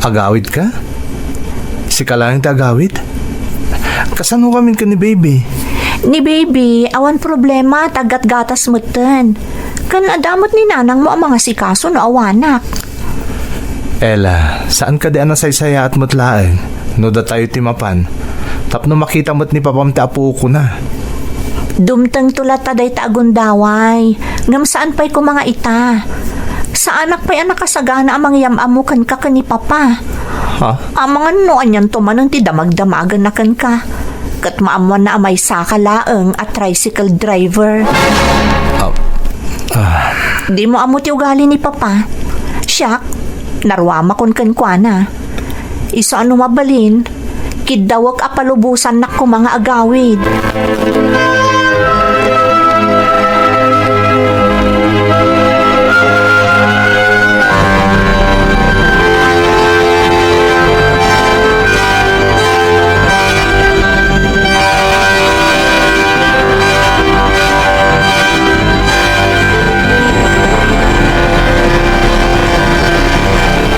Agawidka? Sika laeng ti agawid? Kasano kamin ken ni Baby? Ni Baby, awan problema, ta aggatgatas metten. Ken adda met ni nanangmo a mangasikaso no awanak. Ella, saan kadi a nasaysayaat met laeng no datayo ti mapan tapno makita met ni Papam ti apo, kuna. Dumtengto latta dayta a gundaway, ngem saan pay koma nga ita. Saanak pay a nakasagana a mangyam-ammo kenka ken ni Papa. Ha? Amangan no anianto manen ti damagdamagenna kenka. Ket maammoanna a maysaka laeng a tricycle driver. Ah, ah. Dimo ammo ti ugali ni Papa. Siak, naruamakon kenkuana. Isu a no mabalin, kiddawek a palubosannak koma nga agawid.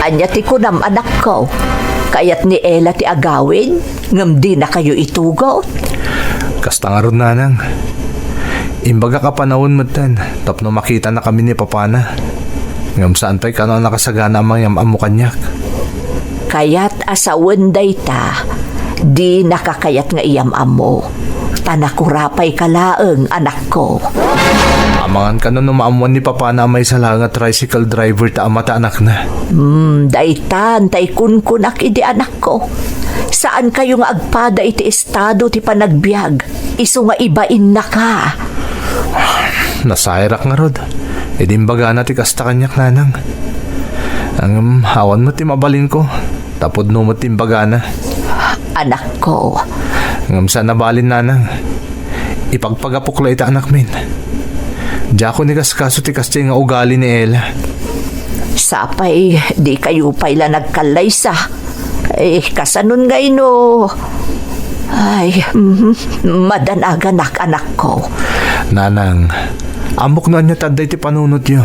Ania ti kunam, anakko? Kayat ni Ella ti agawid, ngem dinakayo itugot? Kasta ngarud, nanang. Imbagak a panawen metten tapno makitanakami ni Papana. Ngem saan pay kano a nakasagana a mangyam-ammo kaniak. Kayat a sawen dayta, dinaka kayat nga iyam-ammo. Ta nakurapayka laeng, anakko. Amangan kano no maammoan ni Papana a maysa laeng a tricycle driver ta ama ta anakna. Hmm, daytan tay kunkunak idi, anakko. Saankayo nga agpada iti estado ti panagbiag, isu nga ibainnaka. Nasayarak ngarud idi imbagana ti kasta kaniak, nanang. Ngem awan met ti mabalinko, ta pudno met ti imbagana. Anakko. Ngem saan a balin, nanang. Ipagpagapok la ita, anakmin. Diakon ikaskaso ti kasta nga ugali ni Ella. Sapay dikayo pay la nagkallaysa. Eh, kasanon ngay no? Ay, mhm, madanaganak, anakko. Nanang, ammok no ania ti adda iti panunotyo.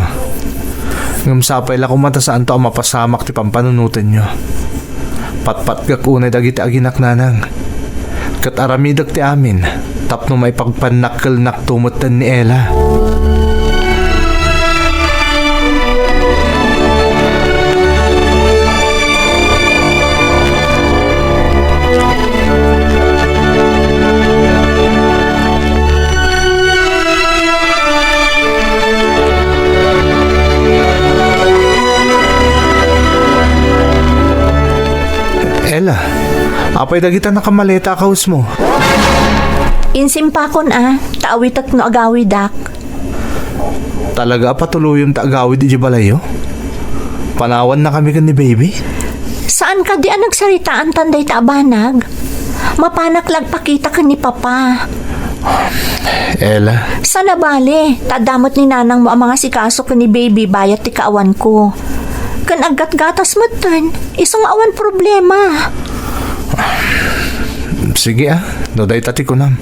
Ngem sapay la koma ta saanto a mapasamak ti pampanunotenyo. Patpatgak unay dagiti aginak, nanang. Ket aramidek ti amin tapno maipagpannakkelnakto metten ni Ella. Ella, apay dagita nakamaleta a kawesmo? Insimpakon a, ta awitek no agawidak. Talaga a patuloyem ta agawid idiay balayyo? Panawannakami ken ni Baby? Saan kadi a nagsaritaantan dayta a banag? Mapanak la agpakita ken ni Papa. Ella. Saan a bale, ta adda met ni nanangmo a mangasikaso ken ni Baby bayat ti kaawanko. Ken aggatgatas metten, isu nga awan problema. Sige a, no dayta ti kunam.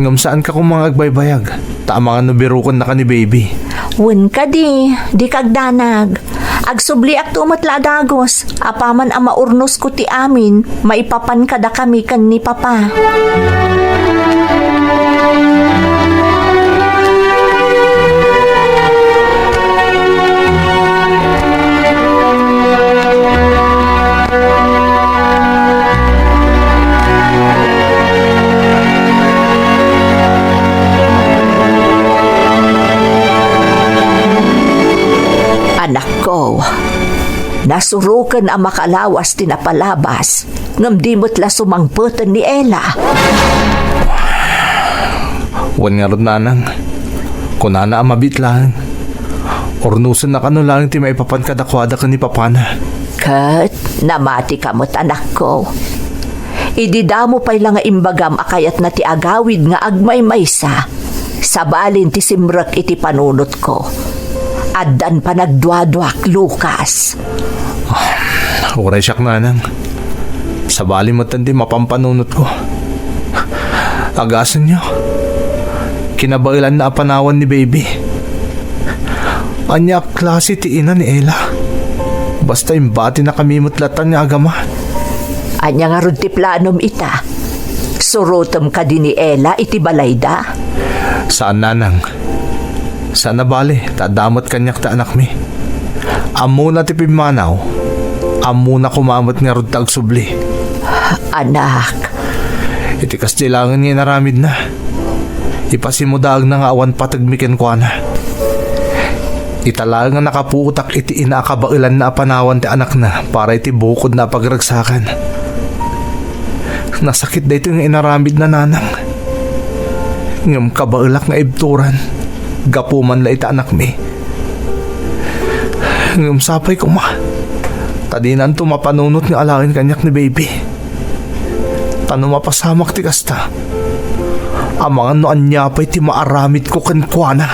Ngem saanka koma nga agbaybayag, ta amangan no birukennaka ni Baby. Wen kadi, dika agdanag. Agsubliakto met la a dagus, apaman a maurnosko ti amin, maipapan kadakami ken ni Papa. Anakko, nasuroken a makalawas ti napalabas, ngem di met la sumangpeten ni Ella. Wen ngarud, nanang, kunana a mabiit laeng. Urnosenna kano laeng ti maipapan kadakuada ken ni Papana. Ket namatika met, anakko. Idi damo pay la nga imbagam a kayatna ti agawid nga agmaymaysa, sabalin ti simrek iti panunotko. Addan panagduaduak, Lucas. Uray siak, nanang. Sabali metten ti mapampanunotko. Agasenyo. Kinabaelanna a panawan ni Baby. Ania a klase ti ina ni Ella? Basta imbatinakami met latta nga agama. Ania ngarud ti planom ita? Surotem kadi ni Ella iti balayda? Saan, nanang. Saan a bale, ta adda met kaniak ti anakmi. Ammona ti pimmanaw. Ammona koma met ngarud ti agsubli. Anak. Iti kasta laeng nga inaramidna, ipasimudaagna nga awan pategmi kenkuana. Ita laeng a nakapuotak iti ina a kabaelanna a panawan ti anakna para iti bukodna a pagragsakan. Nasakit daytoy nga inaramidna, nanang. Ngem kabaelak nga ibturan, gapu man la ita anakmi. Ngem sapay koma, ta dinanto mapanunot nga alaen kaniak ni baby. Ta no mapasamak ti kasta, amangan no ania pay ti maaramidko kenkuana.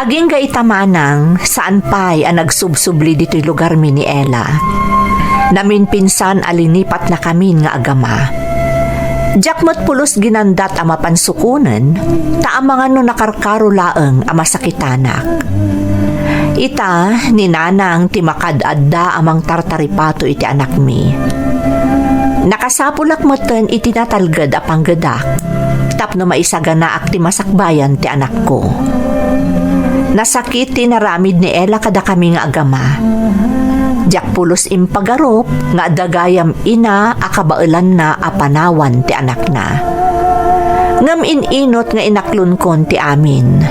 Agingga ita manang, saan pay a nagsubsubli ditoy lugarmi ni Ella. Naminpinsan a linipatnakamin nga agama. Diak met pulos ginandat a mapan sukonen, ta amangan no nakarkaro laeng a masakitanak. Ita, ni nanang ti makad-adda a mangtartaripato iti anakmi. Nakasapulak metten iti natalged a panggedak tapno maisaganaak ti masakbayan ti anakko. Nasakit ti inaramid ni Ella kadakami nga agama. Diak pulos impagarup nga adda gayam ina a kabaelanna a panawan ti anakna. Ngem in-inot nga inaklonkon ti amin.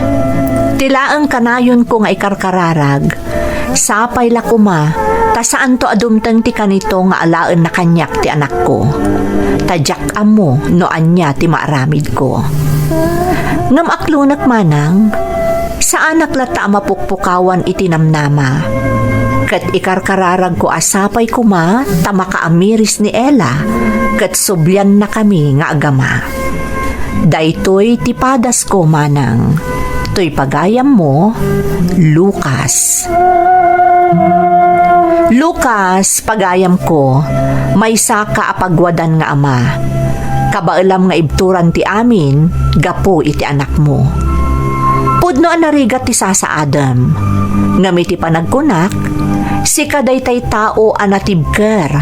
Ti laeng kanayonko nga ikarkararag, sapay la koma, ta saanto a dumteng ti kanito nga alaenna kaniak ti anakko. Ta diak ammo no ania ti maaramidko. Ngem aklonek manang, saanak latta a mapukpukawan iti namnama. Ket ikarkararagko a sapay koma ta makaamiris ni Ella, ket subliannakami nga agama. Daytoy ti padasko manang. Toy pagayammo, Lucas. Lucas, pagayamko, maysaka a pagwadan nga ama. Kabaelam nga ibturan ti amin gapu iti anakmo. Pudno a narigat ti sasaadem. Ngem iti panagkunak, sika daytay tao a natibker,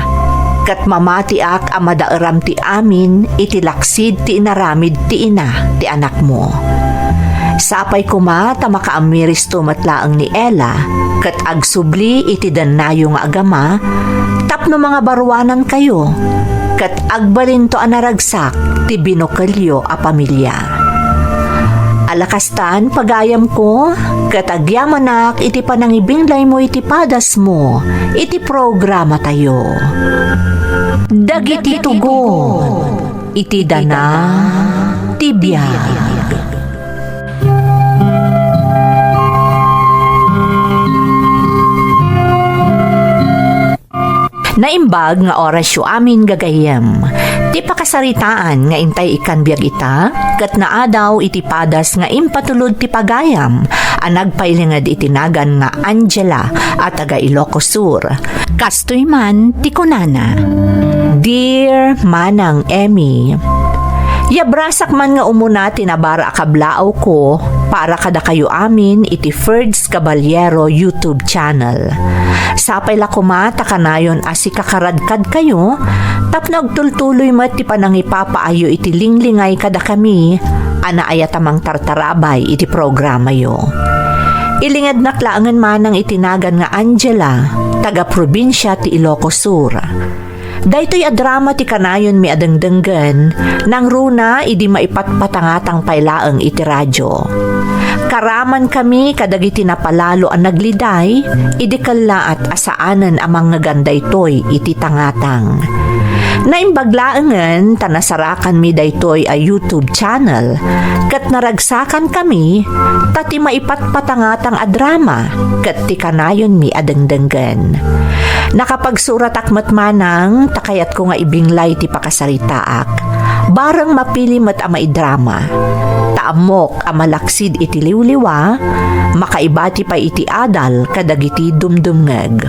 ket mamatiak a madaeram ti amin iti laksid ti inaramid ti ina ti anakmo. Sapay koma ta makaamiristo met laeng ni Ella ket agsubli iti dennayo nga agama tapno mangabaruanankayo ket agbalinto a naragsak ti binukelyo a pamilia. Ala kastan, pagayamko, ket agyamanak iti panangibinglaymo iti padasmo iti programatayo. Dagiti tugon iti dana ti biag. Naimbag nga orasyo amin, gagayyem. Ti pakasaritaan nga intay ikkan biag ita, ket naadaw iti padas nga impatulod ti pagayam a nagpailinged iti nagan nga Angela a taga Ilocos Sur. Kastoy man ti kunana, Dear Manang Emmy, yabrasak man nga umuna ti nabara a kablaawko para kadakayo amin iti Ferds Caballero YouTube channel. Sapay la koma ta kanayon a sikakaradkadkayo tapno agtultuloy met ti panangipapaayo iti linglingay kadakami a naayat a mangtartarabay iti programayo. Ilingednak laengen manang iti nagan nga Angela, taga-probinsia ti Ilocos Sur. Daytoy a drama ti kanayonmi a dengdenggen, nangruna idi maipatpatangatang pay laeng iti radio. Karamankami kadagiti napalalo a nagliday idi kellaat a saanen a mangngeganda daytoy iti tangatang. Naimbag laengen ta nasarakanmi daytoy a YouTube channel ket naragsakankami ta ti maipatpatangatang a drama ket ti kanayonmi a dengdenggen. Nakapagsuratak met manang ta kayatko nga ibinglay ti pakasaritaak. Bareng mapili met a maidrama. Ta ammok a malaksid iti liwliwa, makaibati pay iti adal kadagiti dumdumngeg.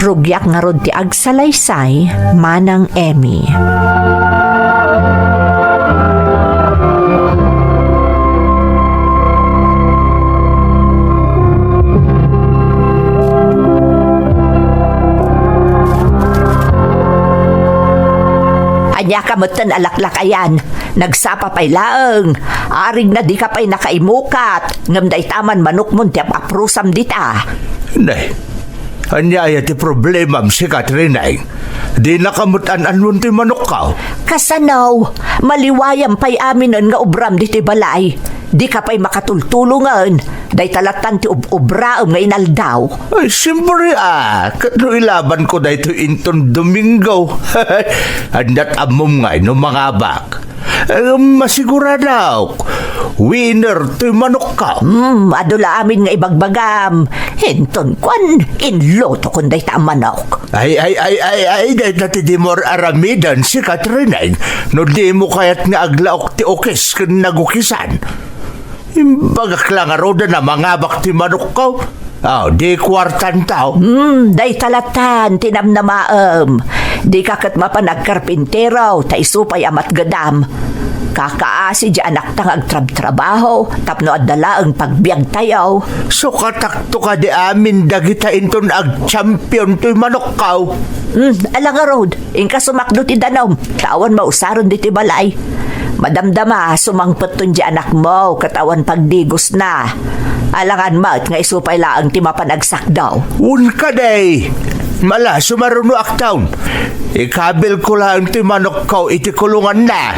Rugiak ngarud ti agsalaysay, Manang Emmy. Ania ka metten a laklakayan? Nagsapa pay laeng. Arigna dika pay nakaimukat, ngem dayta man manokmon ti ap-aprusam dita. Nay, ania aya ti problemam, Sika Trineng? Dinaka met an-annon ti manokko? Kasano? Maliwayam pay aminen nga obram ditoy balay. Dika pay makatultulongen. Dayta lattan ti ob-obraem nga inaldaw. Ay, siyempre, a. Ket no ilabanko daytoy inton Domingo. Ania't ammom ngay no mangabak? Eh, masiguradok. Winner toy manokko. Hmm, adu la amin nga ibagbagam. Inton kuan, inlutokon dayta a manok. Ay, ay, ay, ay, ay, dayta ti dimo ar-aramiden, Sika Trineng, no dimo kayat nga aglaok ti ukis ken nagukisan. Imbagak la ngaruden a mangabak ti manokko. Aw, di kuartanto. Hmm, dayta lattan ti namnamaem. Dika ket mapan agkarpintero, ta isu pay a matgedam. Kakaasi di anakta nga agtrabtrabaho, tapno adda laeng pagbiagtayo. Sukatakto kadi amin dagita inton agchampion toy manokko. Hmm, ala ngarud, inka sumakdo ti danum, ta awan mausaren ditoy balay. Madamdama, sumangpetton di anakmo, ket awan pagdigosna. Alangan met nga isu pay laeng ti mapan agsakdo. Wen kadi, mala, sumarunoakton. Ikabilko laeng ti manokko iti kulonganna.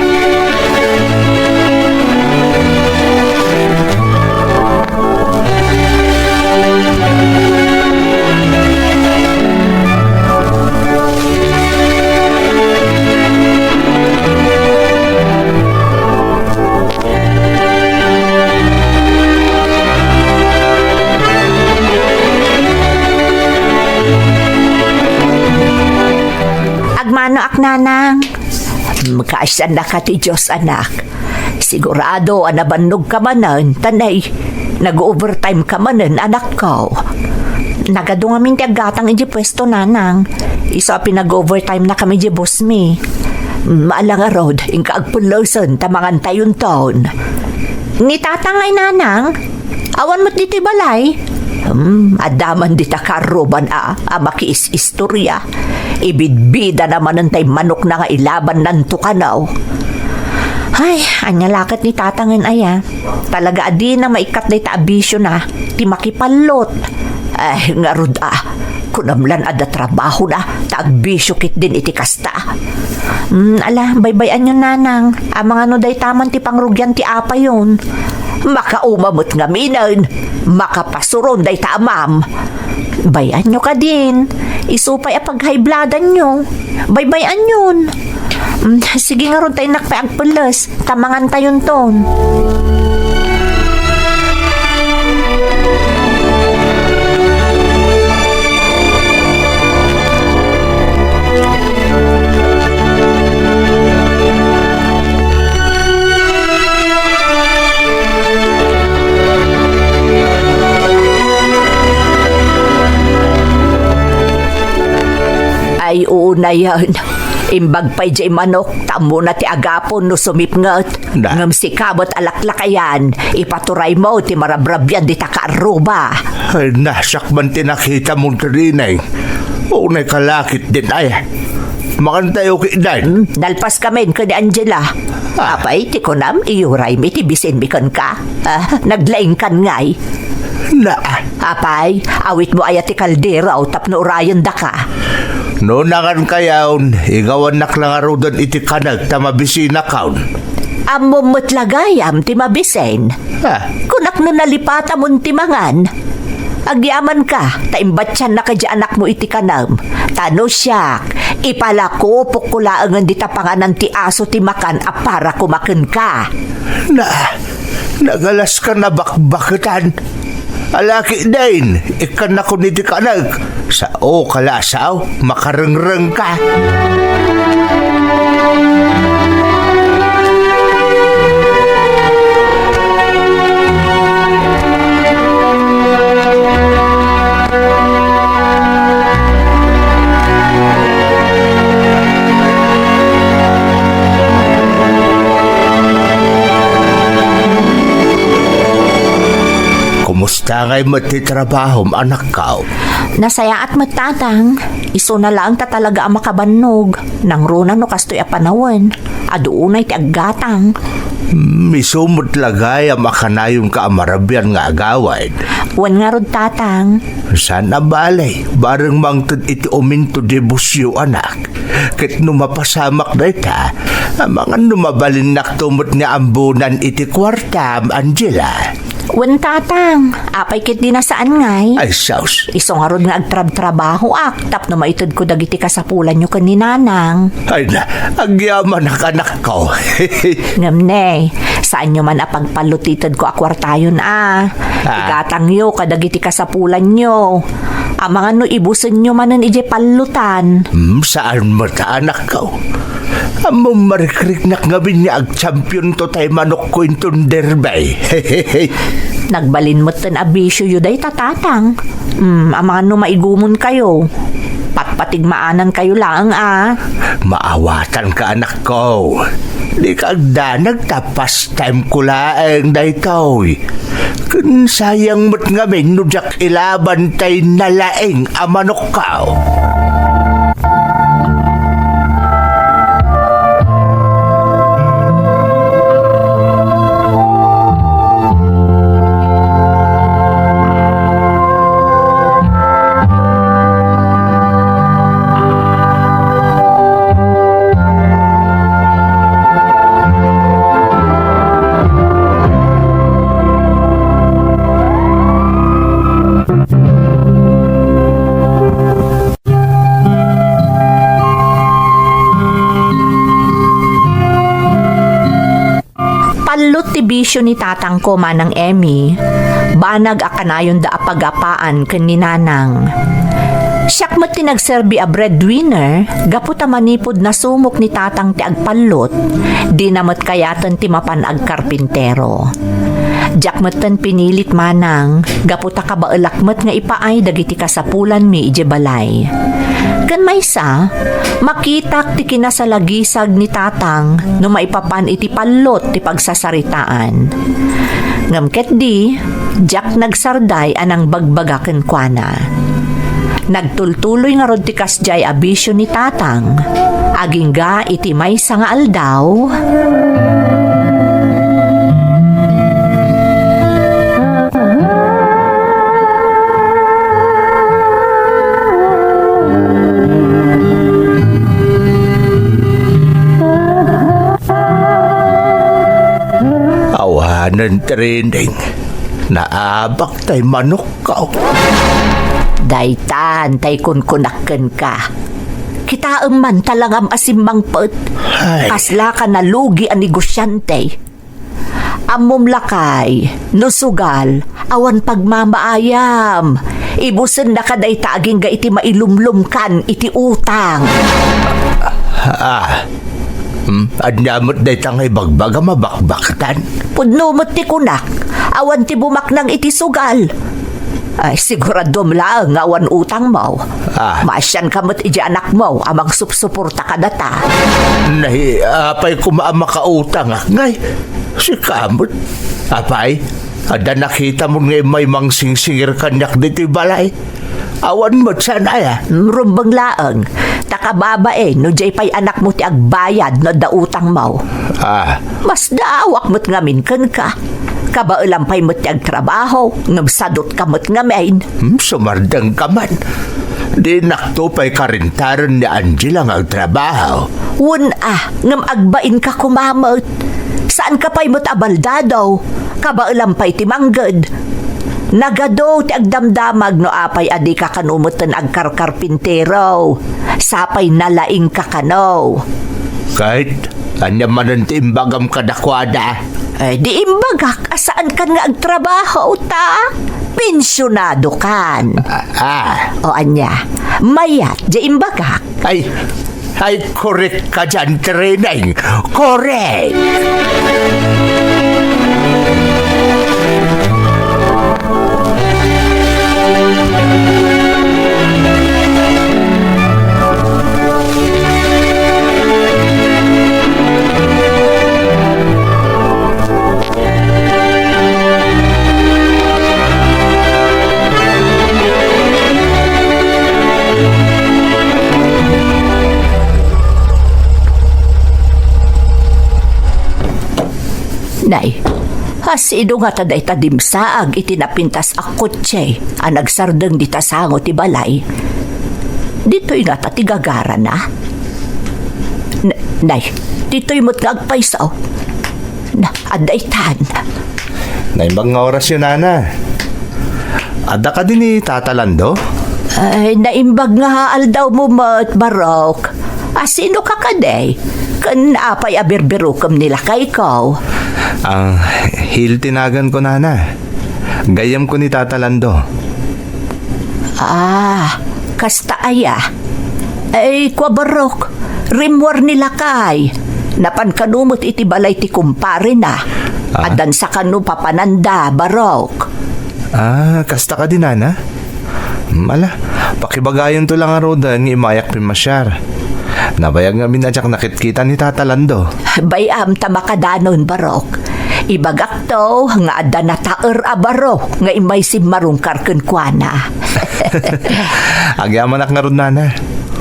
Agmanoak, nanang. Kaasiannaka ti Dios, anak. Sigurado a nabannogka manen, ta nay, nag-overtime ka manen, anakko. Nagadu ngamin ti aggatang iti puesto, nanang. Isu a pinag-overtime na kami iti boss mi. Ala ngarud, inka agpellesen ta mangantayonton. Ni tatang ay, nanang? Awan met ditoy balay? Hmm, adda man dita karruban a, a makiis-istorya. Ibidbidana manen tay manokna nga ilabannanto kano. Ay, ania la ket ni tatangen aya? Talaga a dina maikkat dayta a bisiona, ti makipallot. Ay, ngarud a, kunam lan adda trabahona, ta agbisio ketdin iti kasta. Hmm, ala, baybay-anyon, nanang. Amangan no dayta man ti pangrugian ti apayon. Makauma met ngaminen, makapasuron dayta a ma'am. Bay-anyo kadin, isu pay a paghaibladanyo. Baybay-anyon. Mm, sige ngarud ta innak pay agpelles, ta mangantayonton. Ay, unayen. Imbag pay jay manok, ta ammona ti agapon no sumipnget. Na. Ngem sika met a laklakayan, ipaturaymo ti marabrabian dita kaarruba. Ay, nasak man ti nakitam, Trineng. Unay ka la ketdin aya. Mangan tayo ket dayta. Hmm, nalpas kami ken ni Angela. Ah. Apay, ti kunam, iyuraymi ti bisinmi kenka. Ah, naglaingkan ngay. Na. Apay, awitmo aya ti kaldero tapno urayendaka? No nangan kayon, igawannak la ngaruden iti kaneg ta mabisinakon. Ammom met la gayam ti mabisin. Ah. Kunak no nalipatamon ti mangan. Agyamanka, ta imbatiannaka diay anakmo iti kanam. Ta no siak, ipalakupokko laengen dita panganan ti aso ti makan a para koma kenka. Na, nagalaska nabakbaketan. Ala ketdin, ikkannakon iti kaneg. Sao ka la sao, makarengrengka. Kumusta ngay met ti trabahom, anakko? Nasayaat met, Tatang. Isuna laeng ta talaga a makabannog. Nangruna no kastoy a panawen. Adu unay ti aggatang. Hmm, isu met la gayam a kanayonka a marabian nga agawid. Wen ngarud, Tatang. Saan a bale, bareng mangted iti uminto debosio, anak. Ket no mapasamak dayta, amangan no mabalinnakto met nga ammonan iti kuartam, Angela. Wen, Tatang. Apay ketdi a saan ngay? Ay, sus. Isu ngarud nga agtrabtrabahoak tapno maitedko dagiti kasapulanyo ken ni Nanang. Ay na, agyamanak, anakko. Ngem ne, saanyo man a pagpallo ti itedko a kuartayon a. Ah. Igatangyo kadagiti kasapulanyo. Amangan no ibusenyo manen idiay pallotan. Hmm, saan met, anakko. Ammom, marikriknak ngamin nga agchampionto tay manokko inton derby. Nagbalin metten a bisioyo dayta, Tatang. Hmm, amangan no maigumonkayo. Patpatigmaanankayo laeng a. Maawatanka, anakko. Dika agdanag ta pastime ko laeng daytoy. Ken sayang met ngamin no diak ilaban tay nalaing a manokko. Pallot ti bisio ni tatangko, Manang Emmy. Banag a kanayonda a pagapaan ken ni Nanang. Siak met ti nagserbi a breadwinner gapu ta manipud nasumok ni Tatang ti agpallot, dina met kayaten ti mapan agkarpintero. Diak metten pinilit, Manang, gapu ta kabaelak met nga ipaay dagiti kasapulanmi idiay balay. Ken maysa, makitak ti kinasalagisag ni Tatang no maipapan iti pallot ti pagsasaritaan. Ngem ketdi, diak nagsarday a nangbagbaga kenkuana. Nagtultuloy ngarud ti kasdiay a bisio ni Tatang. Agingga iti maysa nga aldaw, awanen training. Naabak tay manokko. Daytan tay kunkunak kenka. Kitaem man, talangam a simmangpet. Ay. Kaslaka nalugi a negosiante. Ammom lakay, no sugal, awan pagmamaayam. Ibusennaka dayta agingga iti mailumlomkan iti utang. Ah, Hmm, ania met dayta nga ibagbagam a bakbaktan? Pudno met ti kunak, awan ti bumaknang iti sugal. Ay, siguraduam laeng nga awan utangmo. Ah. Maasianka met idiay anakmo a magsupsuporta kadata. Nay, apay koma a makautangak, ngay? Sika met. Apay, adda nakitamon nga immay mangsingsingir kaniak ditoy balay? Awan met saan aya. Mm, rumbeng laeng. Ta kababain, no diay pay anakmo ti agbayad no adda utangmo. Ah. Masdaawak met ngamin kenka. Kabaelam pay met ti agtrabaho, ngem sadutka met ngamin. Hmm, sumardengka man. Dinakto pay karentaren ni Angela nga agtrabaho. Wen a, ngem agbainka koma met. Saanka pay met a baldado. Kabaelam pay ti mangged. Nagadu ti agdamdamag no apay a dika kano metten agkarkarpintero. Sapay nalaingka kano. Ket ania manen ti imbagam kadakuada? Eh, di imbagak a saankan nga agtrabaho ta pensionadokan. Ah, ah. O ania, mayat di imbagak. Ay, ay, korek ka dian, Treneng. Korek! Nay, asino ngata dayta dimsaag iti napintas a kotse a nagsardeng dita sango ti balay? Ditoy ngata ti gagarana? N-, nay, ditoy met nga agpayso. Na, adda itan. Naimbag nga orasyo, nana. Adda kadi ni Tata Lando? Ay, naimbag nga aldawmo met, Barok. Asinoka kadi? Ken apay a birbirokem ni lakayko? Ah, Hil ti naganko, nana. Gayyemko ni Tata Lando. Ah, kasta aya? Ay, kua, Barok, rimmuar ni lakay. Napan kano met iti balay ti kumparena. Ah? Addan sa kano papananda, Barok. Ah, kasta kadi, nana? Hmm, ala, pakibagayonto la ngaruden nga immayak pimmasiar. Nabayag ngamin a diak nakitkita ni Tata Lando. Bay-am ta makadanon, Barok. Ibagakto nga adda nataer a baro nga immay simmarungkar kenkuana. Agyamanak ngarud, nana.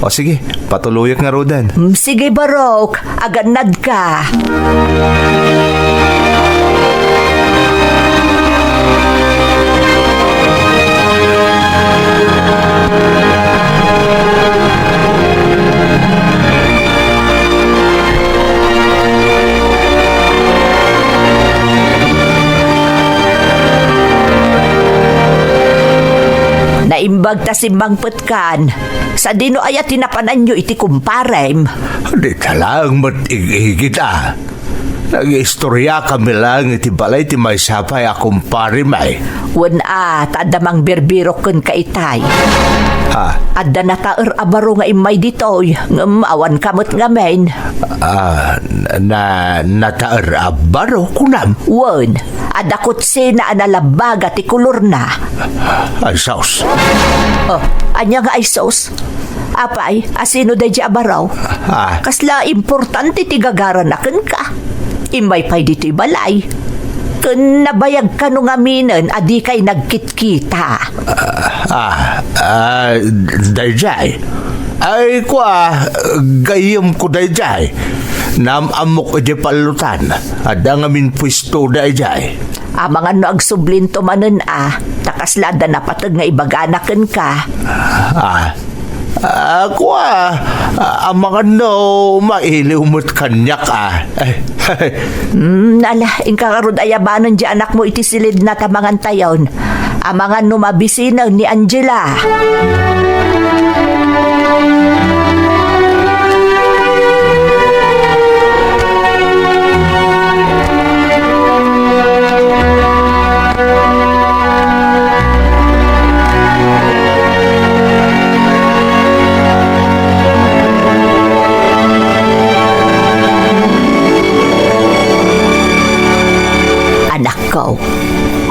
O sige, patuloyek ngaruden. Mm, sige, Barok. Agannadka. Naimbag ta simmangpetkan. Sadino aya ti napananyo iti kumparem? Dita laeng met ig-igid a. Nag-iistoriakami laeng iti balay ti maysa pay a kumparem ay. Wen a, ta adda mangbirbirok kenka itay. Ah. Adda nataer a baro nga immay ditoy, ngem awanka met ngamin. Ah, na, nataer a baro, kunam? Wen, adda kutsina a nalabbaga ti kolorna. Ay, sus. Oh, ania nga ay sus? Apay, asino daydi a baro? Ah. Kasla importante ti gagarana kenka. Immay pay ditoy balay. Ken nabayag kano ngaminen a dikay nagkitkita. Ah, ah, daydiay. Ay, kua, gayyemko daydiay. Naam-ammok idiay pallutan. Adda ngamin puesto daydiay. Amangan no agsublinto manen a, ta kasla adda napateg nga ibagana kenka. Ah, ah, kua, ah, amangan no mailiw met kaniak a. Ay, Hmm, ala, inka ngarud ayabanen di anakmo iti silidna ta mangantayon. Amangan no mabisinen ni Angela. Anakko,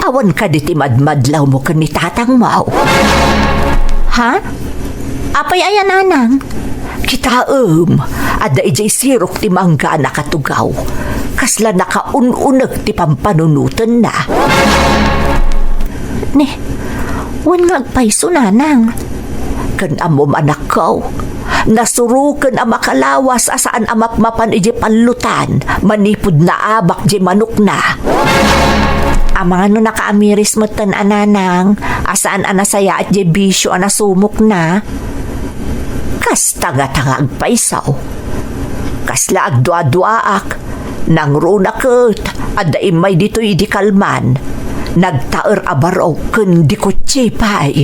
awan kadi ti madmadlawmo ken ni tatangmo? Ha? Apay aya, nanang? Kitaem, adda idiay sirok ti mangga a nakatugaw. Kasla nakaun-unek ti pampanunotenna. Ni, Wen nga agpayso, nanang. Ken ammom, anakko, nasuroken a makalawas a saan a mapmapan idiay pallotan manipud naabak diay manokna. Amangan no nakaamiris metten a nanang a saan a nasayaat diay bisio a nasumokna. Kasta ngata nga agpayso. Kasla agduaduaak, nangruna ket adda immay ditoy idi kalman, nagtaer a barok ken dikotse pay.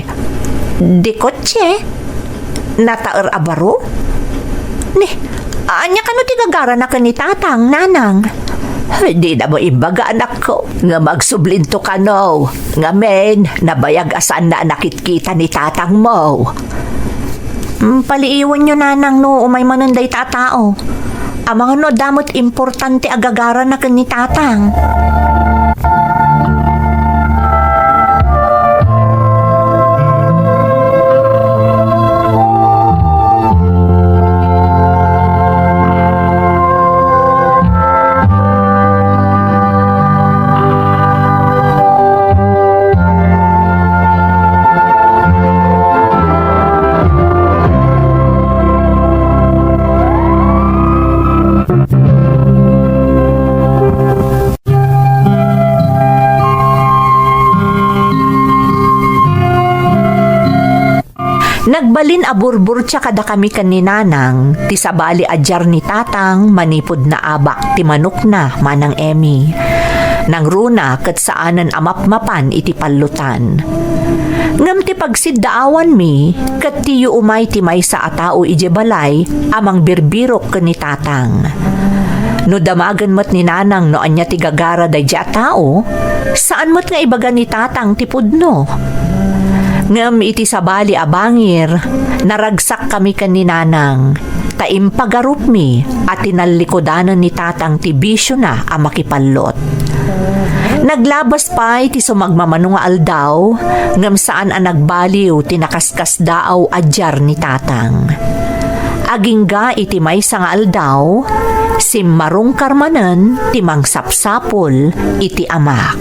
Dikotse? Nataer a barok? Ni, ania kano ti gagarana ken ni Tatang, nanang? Dina mo imbaga, anakko, nga magsublinto kano. Ngamin, nabayag a saanna a nakitkita ni tatangmo. Mm, paliiwanyo, nanang, no umay manen dayta a tao. Amangan no adda met importante a gagarana ken ni tatang. Nagbalin a burburtia kadakami ken ni Nanang ti sabali a diar ni Tatang manipud naabak ti manokna, Manang Emmy. Nangruna ket saanen a mapmapan iti pallotan. Ngem ti pagsiddaawanmi ket diyo umay ti maysa a tao idiay balay a mangbirbirok ken ni Tatang. No damagen met ni Nanang no ania ti gagara daydiay a tao, saan met nga ibaga ni Tatang ti pudno. Ngem iti sabali a bangir, naragsakkami ken ni Nanang, ta impagarupmi a tinallikudanen ni Tatang ti bisiona a makipallot. Naglabas pay ti sumagmamano nga aldaw, ngem saan a nagbaliw ti nakaskasdaaw a diar ni Tatang. Agingga iti maysa nga aldaw, simmarungkar manen ti mangsapsapul iti amak.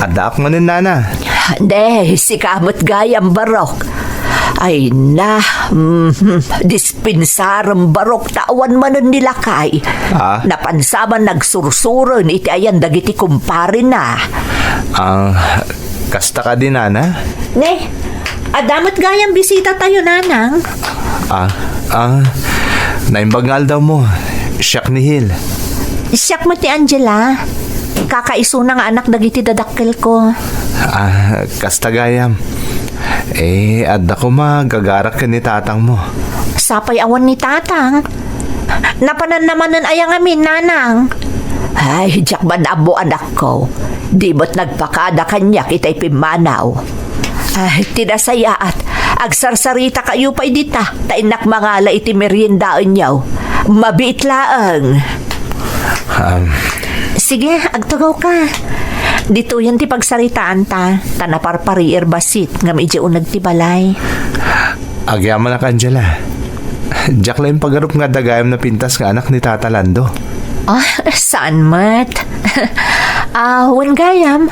Addaak manen, Nana. Deh, sika met gayam, barok. Ay na, mhm, dispensarem, barok, ta awan manen ni lakay. Ah? Napansaman nagsursuren iti ayan dagiti kumparena. Ah, kasta kadi, Nana? Ne, adda met gayam bisita tayo, Nanang. Ah, ah, naimbag nga aldawmo. Siak ni Hil. Siak met ni Angela. Kakaisuna nga anak dagiti dadakkelko. Ah, kasta gayam. Eh, adda koma gagarak ken ni tatangmo. Sapay awan ni tatang. Napananna manen aya ngamin, Nanang? Ay, diak man ammo, anakko. Di met nagpakada kaniak itay pimmanaw. Ay, ti nasayaat, agsarsarita kayo pay dita, ta innak mangala iti meriendaenyo. Mabiit laeng. Um, Sige, agtugaw ka. Ditoyen ti pagsaritaan ta, ta naparpariir bassit ngem idiay uneg ti balay. Agyamanak, Angela. Diak la impagarup nga adda gayam napintas nga anak ni Tata Lando. Ah, saan met? Ah, wen gayam,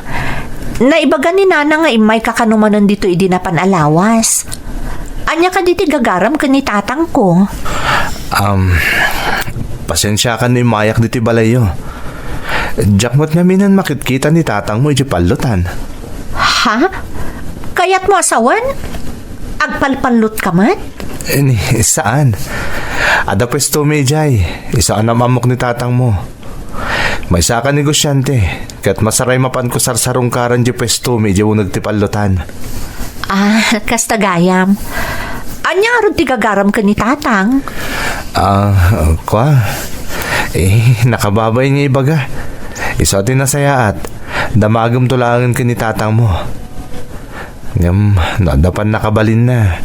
naibaga ni Nana nga immayka kano manen ditoy idi napan a lawas. Ania kadi ti gagaram ken ni tatangko? Um, pasensiakan no immayak ditoy balayyo. Diak met ngaminen makitkita ni tatangmo idiay pallotan. Ha? Kayatmo a sawen? Agpalpallotka met? Ni, saan. Adda puestomi idiay. Isu a nam-ammok ni tatangmo. Maysa a negosiante, ket masaray mapanko sarsarungkaran diay puestomi idiay uneg ti pallotan. Ah, kasta gayam. Ania ngarud ti gagaram ken ni tatang? Ah, kua. Eh, nakababain nga ibaga. Isu ti nasayaat. Damagemto laengen ken ni tatangmo. Ngem, no adda pannakabalinna,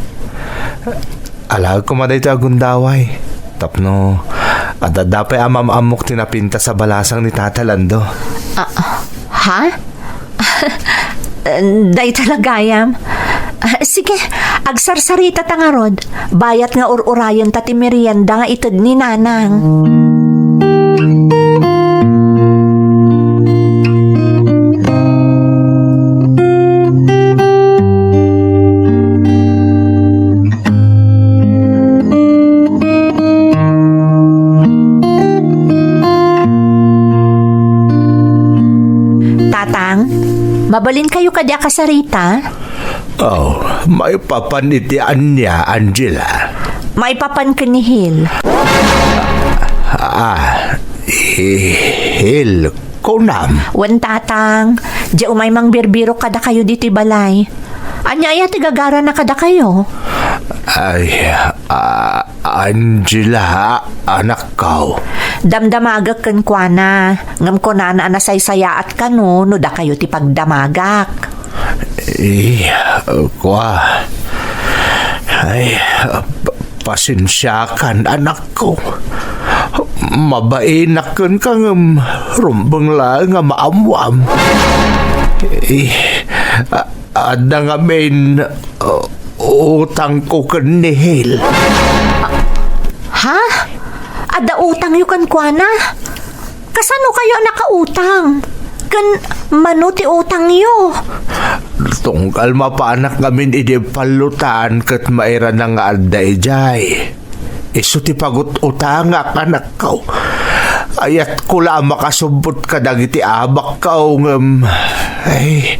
alaek koma daytoy a gundaway. Tapno, adda pay a mam-ammok ti napintas a balasang ni Tata Lando. Ah, ha? Dayta la gayam. Ah, sige, agsarsarita ta ngarud. Bayat nga ur-urayen ta ti merienda nga ited ni Nanang. Tatang, mabalinkayo kadi a kasarita? Oh, maipapan iti ania, Angela? Maipapan ken ni Hil. Ah, Hi-, Hil, kunam? Wen, Tatang. Dia umay mangbirbirok kadakayo ditoy balay. Ania aya ti gagarana kadakayo? Ay, ah, Angela, anakko. Damdamagek kenkuana, ngem kunana a nasaysayaat kano no dakayo ti pagdamagak. Eh, kua. Ay, pa-, pasensiakan, anakko. Mabainak kenka ngem rumbeng laeng a maammoam. Eh, a-, adda ngamin, uh, utangko ken ni Hil. Ha? Adda utangyo kenkuana? Kasano kayo a nakautang? Ken mano ti utangyo? Tunggal mapanak ngamin idi pallotan ket mairana nga adda idiay. Isu ti pagut-utangak, anakko. Ayatko la a makasubbot kadagiti abakko ngem, ay,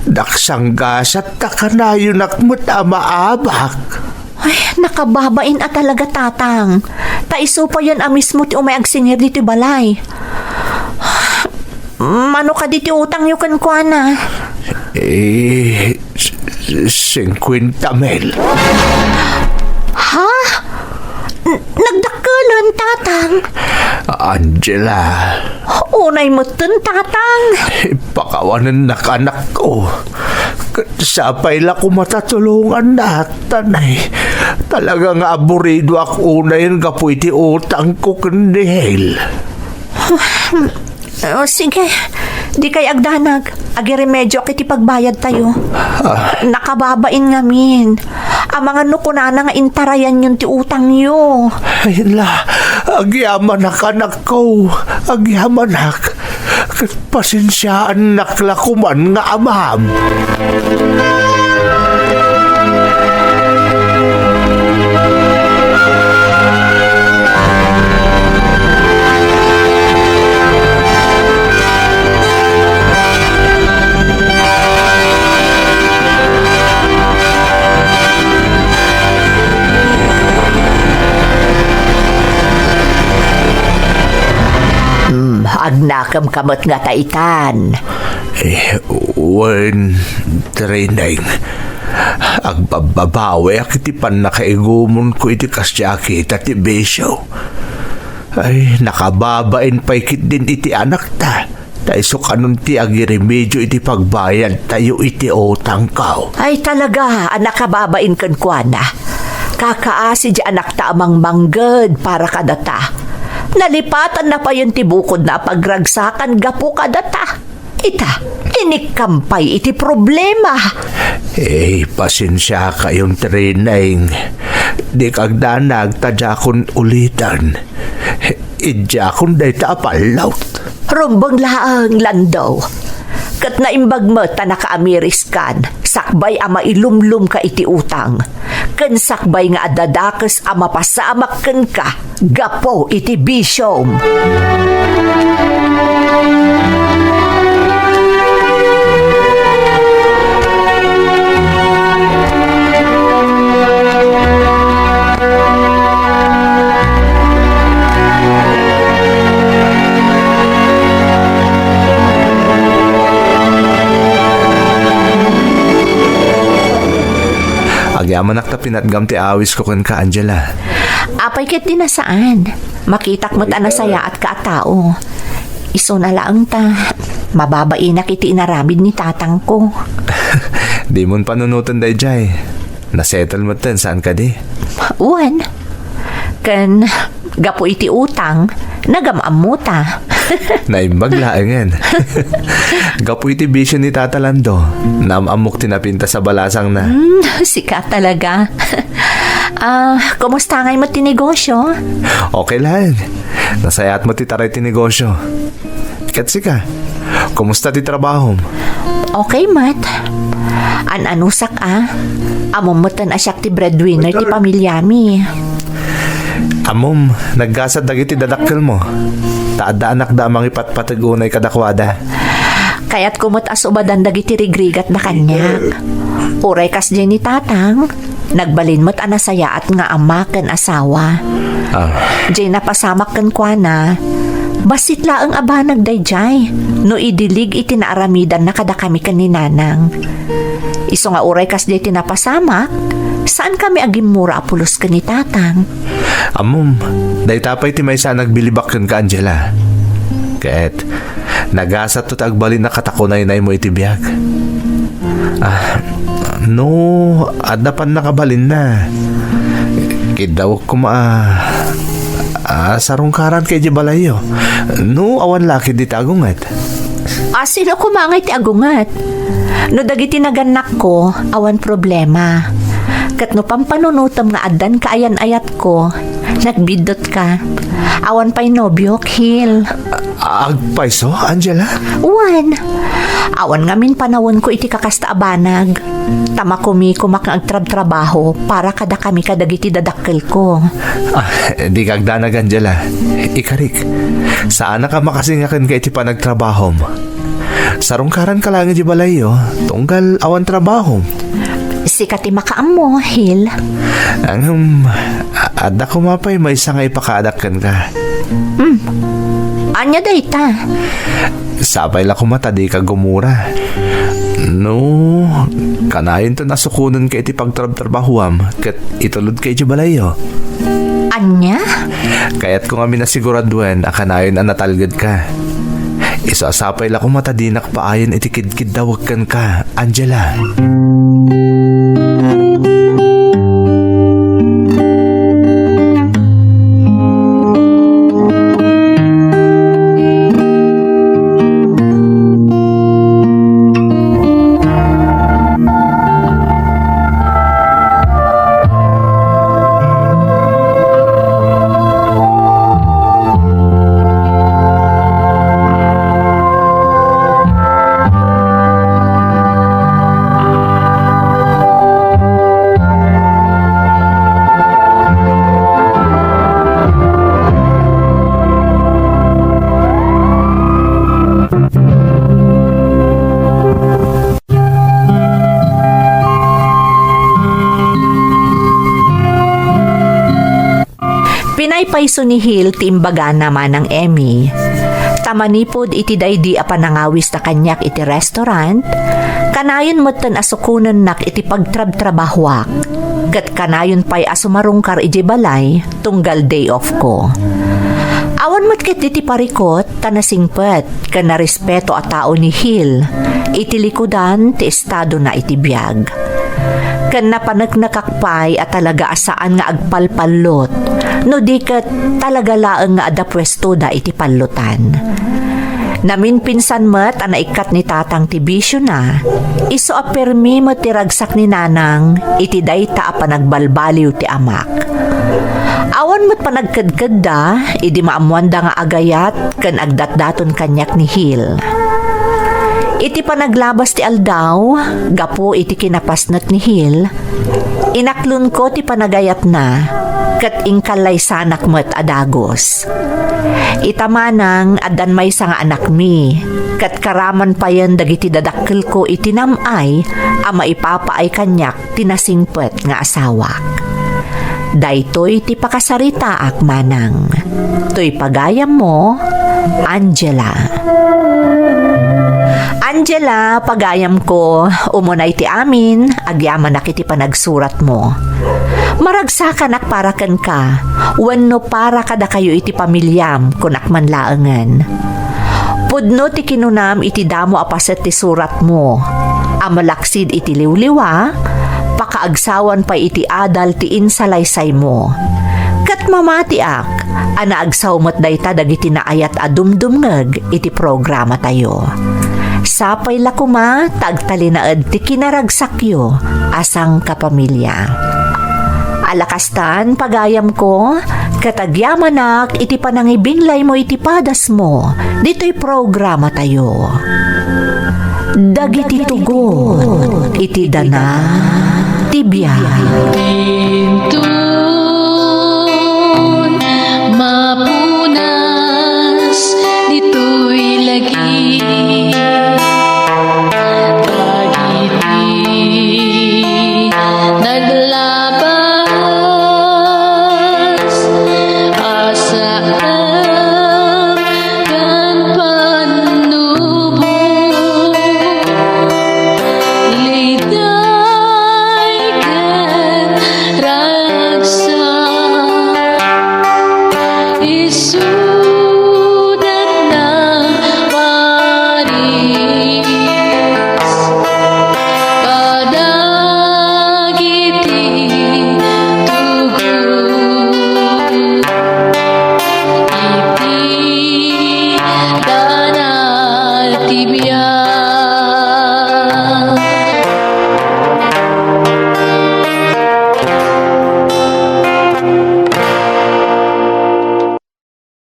daksanggasat ta kanayonak met a maabak. Ay, nakababain a talaga, Tatang. Ta isu payen a mismo ti umay agsingir ditoy balay. Mano kadi ti utangyo kenkuana? Eh, s-, s-, singkwenta mil. Ha? N-, nagdakkelen, Tatang? Angela. Unay metten, Tatang. Pakawanennak, anakko. Ket sapay la koma ta tulongannak, ta nay, talaga nga aburidoak unayen gapu iti utangko ken ni Hil. Oh, sige. Dikay agdanag. Agiremedioak iti pagbayadtayo. Ah. Nakababain ngamin. Amangan no kunana nga intarayanyon ti utangyo. Ay la, agyamanak, anakko. Agyamanak. Ket pasensiaannak la koman nga amam. Hmm, agnakem ka met ngata itan. Eh, wen, Trineng. Agbabbabawiak iti pannakaigumonko iti kasdi a kita ti bisio. Ay, nakababain pay ketdin iti anakta. Ta isu kanon ti agiremedio iti pagbayadtayo iti utangko. Ay, talaga a nakababain kenkuana. Kakaasi di anakta a mangmangged para kadata. Nalipatanna payen ti bukodna a pagragsakan gapu kadata. Ita, inikkam pay iti problema. Eh, pasensiakayon, Trineng. Dika agdanag ta diakon uliten. Idiakon dayta a pallot. Rumbeng laeng, Lando. Ket naimbag met ta nakaamiriskan, sakbay a mailumlomka iti utang, ken sakbay nga adda dakes a mapasamak kenka gapu iti bisiom. Agyamanak ta pinatgam ti awisko kenka, Angela. Apay ket di nasaan. Makitak met a nasayaatka a tao. Isuna laeng ta mababainak iti inaramid ni tatangko. Dimon panunoten daydiay. Nasettle metten, saan kadi? Wen. Ken gapu iti utang, Nagam-ammota. Naimbag laengen. Gapu iti bisio ni Tata Lando, naam-ammok ti napintas a balasangna. Hmm, sika talaga. Ah, kumusta ngay met ti negosyo? Okay laeng. Nasayaat met ti taray ti negosyo. Ket sika, kumusta ti trabahom? Okay met. An-anusak a. Ammom metten a siak ti breadwinner ti pamilyami. Ammom, naggasat dagiti dadakkelmo. Ta adda anakda a mangipatpateg unay kadakuada. Kayatko met a subadan dagiti rigrigatda kaniak. Uray kasdiay ni Tatang, nagbalin met a nasayaat nga ama ken asawa. Ah. Diay napasamak kenkuana, bassit laeng a banag daydiay no idilig iti naaramidanna kadakami ken ni Nanang. Isu nga uray kasdiay ti napasamak, saankami a gimmura a pulos ken ni Tatang. Ammom, dayta pay ti maysa a nagbilibak kenka, Angela. Ket nagasatto ti agbalin a katakunaynaymo iti biag. Ah, no, adda pannakabalinna. Kiddawek koma a, a sarungkaranka idiay balayyo. No, awan la ketdi ti agunget. A, sino koma ngay ti agunget? No dagiti nagannakko, awan problema. Ket no pampanunotem nga addan kaayan-ayatko, nagbiddutka. Awan pay nobiok, Hil. A-, agpayso, Angela? Wen. Awan ngamin panawenko iti kakasta a banag. Ta makumikomak nga agtrabtrabaho para kadakami kadagiti dadakkelko. Ah, dika agdanag, Angela. Ikarik, saanak a makasinga kenka iti panagtrabahom. Sarungkaranka laeng idiay balayyo, tunggal awan trabahom. Sika ti makaammo, Hil. Ngem, a-, adda koma pay maysa nga ipakaadak kenka. Hmm. Ania dayta? Sapay la koma ta dika gumura. No, kanayonton a sukonenka iti pagtrabtrabahoam ket itulodka idiay balayyo. Ania? Kayatko ngamin a siguraduen a kanayon a natalgedka. Isu a sapay la koma ta dinak paayen iti kidkiddawek kenka, Angela. Pinaypayso ni Hil ti imbagana, Manang Emmy. Ta manipud iti daydi a panangawisda kaniak iti restaurant, kanayon metten a sukonennak iti pagtrabtrabahoak, ket kanayon pay a sumarungkar idiay balay tunggal day off ko. Awan met ketdi ti parikut ta nasingpet ken narespeto a tao ni Hil iti likudan ti estadona iti biag. Ken napaneknekak pay a talaga a saan nga agpalpallot, no di ket talaga laeng nga adda puestoda iti pallotan. Naminpinsan met a naikkat ni Tatang ti bisiona, isu a permi met ti ragsak ni Nanang iti dayta a panagbalbaliw ti amak. Awan met panagkedkedda idi maammoanda nga agayat ken agdatdaton kaniak ni Hil. Iti panaglabas ti aldaw, gapu iti kinapasnek ni Hil, inaklonko ti panagayatna, ket inkallaysanak met a dagus. Ita manang addan maysa nga anakmi, ket karaman payen dagiti dadakkelko iti nam-ay a maipapaay kaniak ti nasingpet nga asawak. Daytoy ti pakasaritaak, Manang. Toy pagayammo, Angela. Angela, pagayamko, umunay ti amin, agyamanak iti panagsuratmo. Maragsakanak para kenka, wenno para kadakayo iti pamiliam, kunak man laengen. Pudno ti kinunam iti damo a paset ti suratmo, a malaksid iti liwliwa, pakaagsawan pay iti adal ti insalaysaymo. Ket mamatiak a naagsaw met dayta dagiti naayat a dumdumngeg iti programatayo. Sapay la koma ta agtalinaed ti kinaragsakyo a sangkapamilya. Ala kastan, pagayamko, ket agyamanak iti panangibinglaymo iti padasmo ditoy programatayo. Dagiti tugot iti dana ti biag.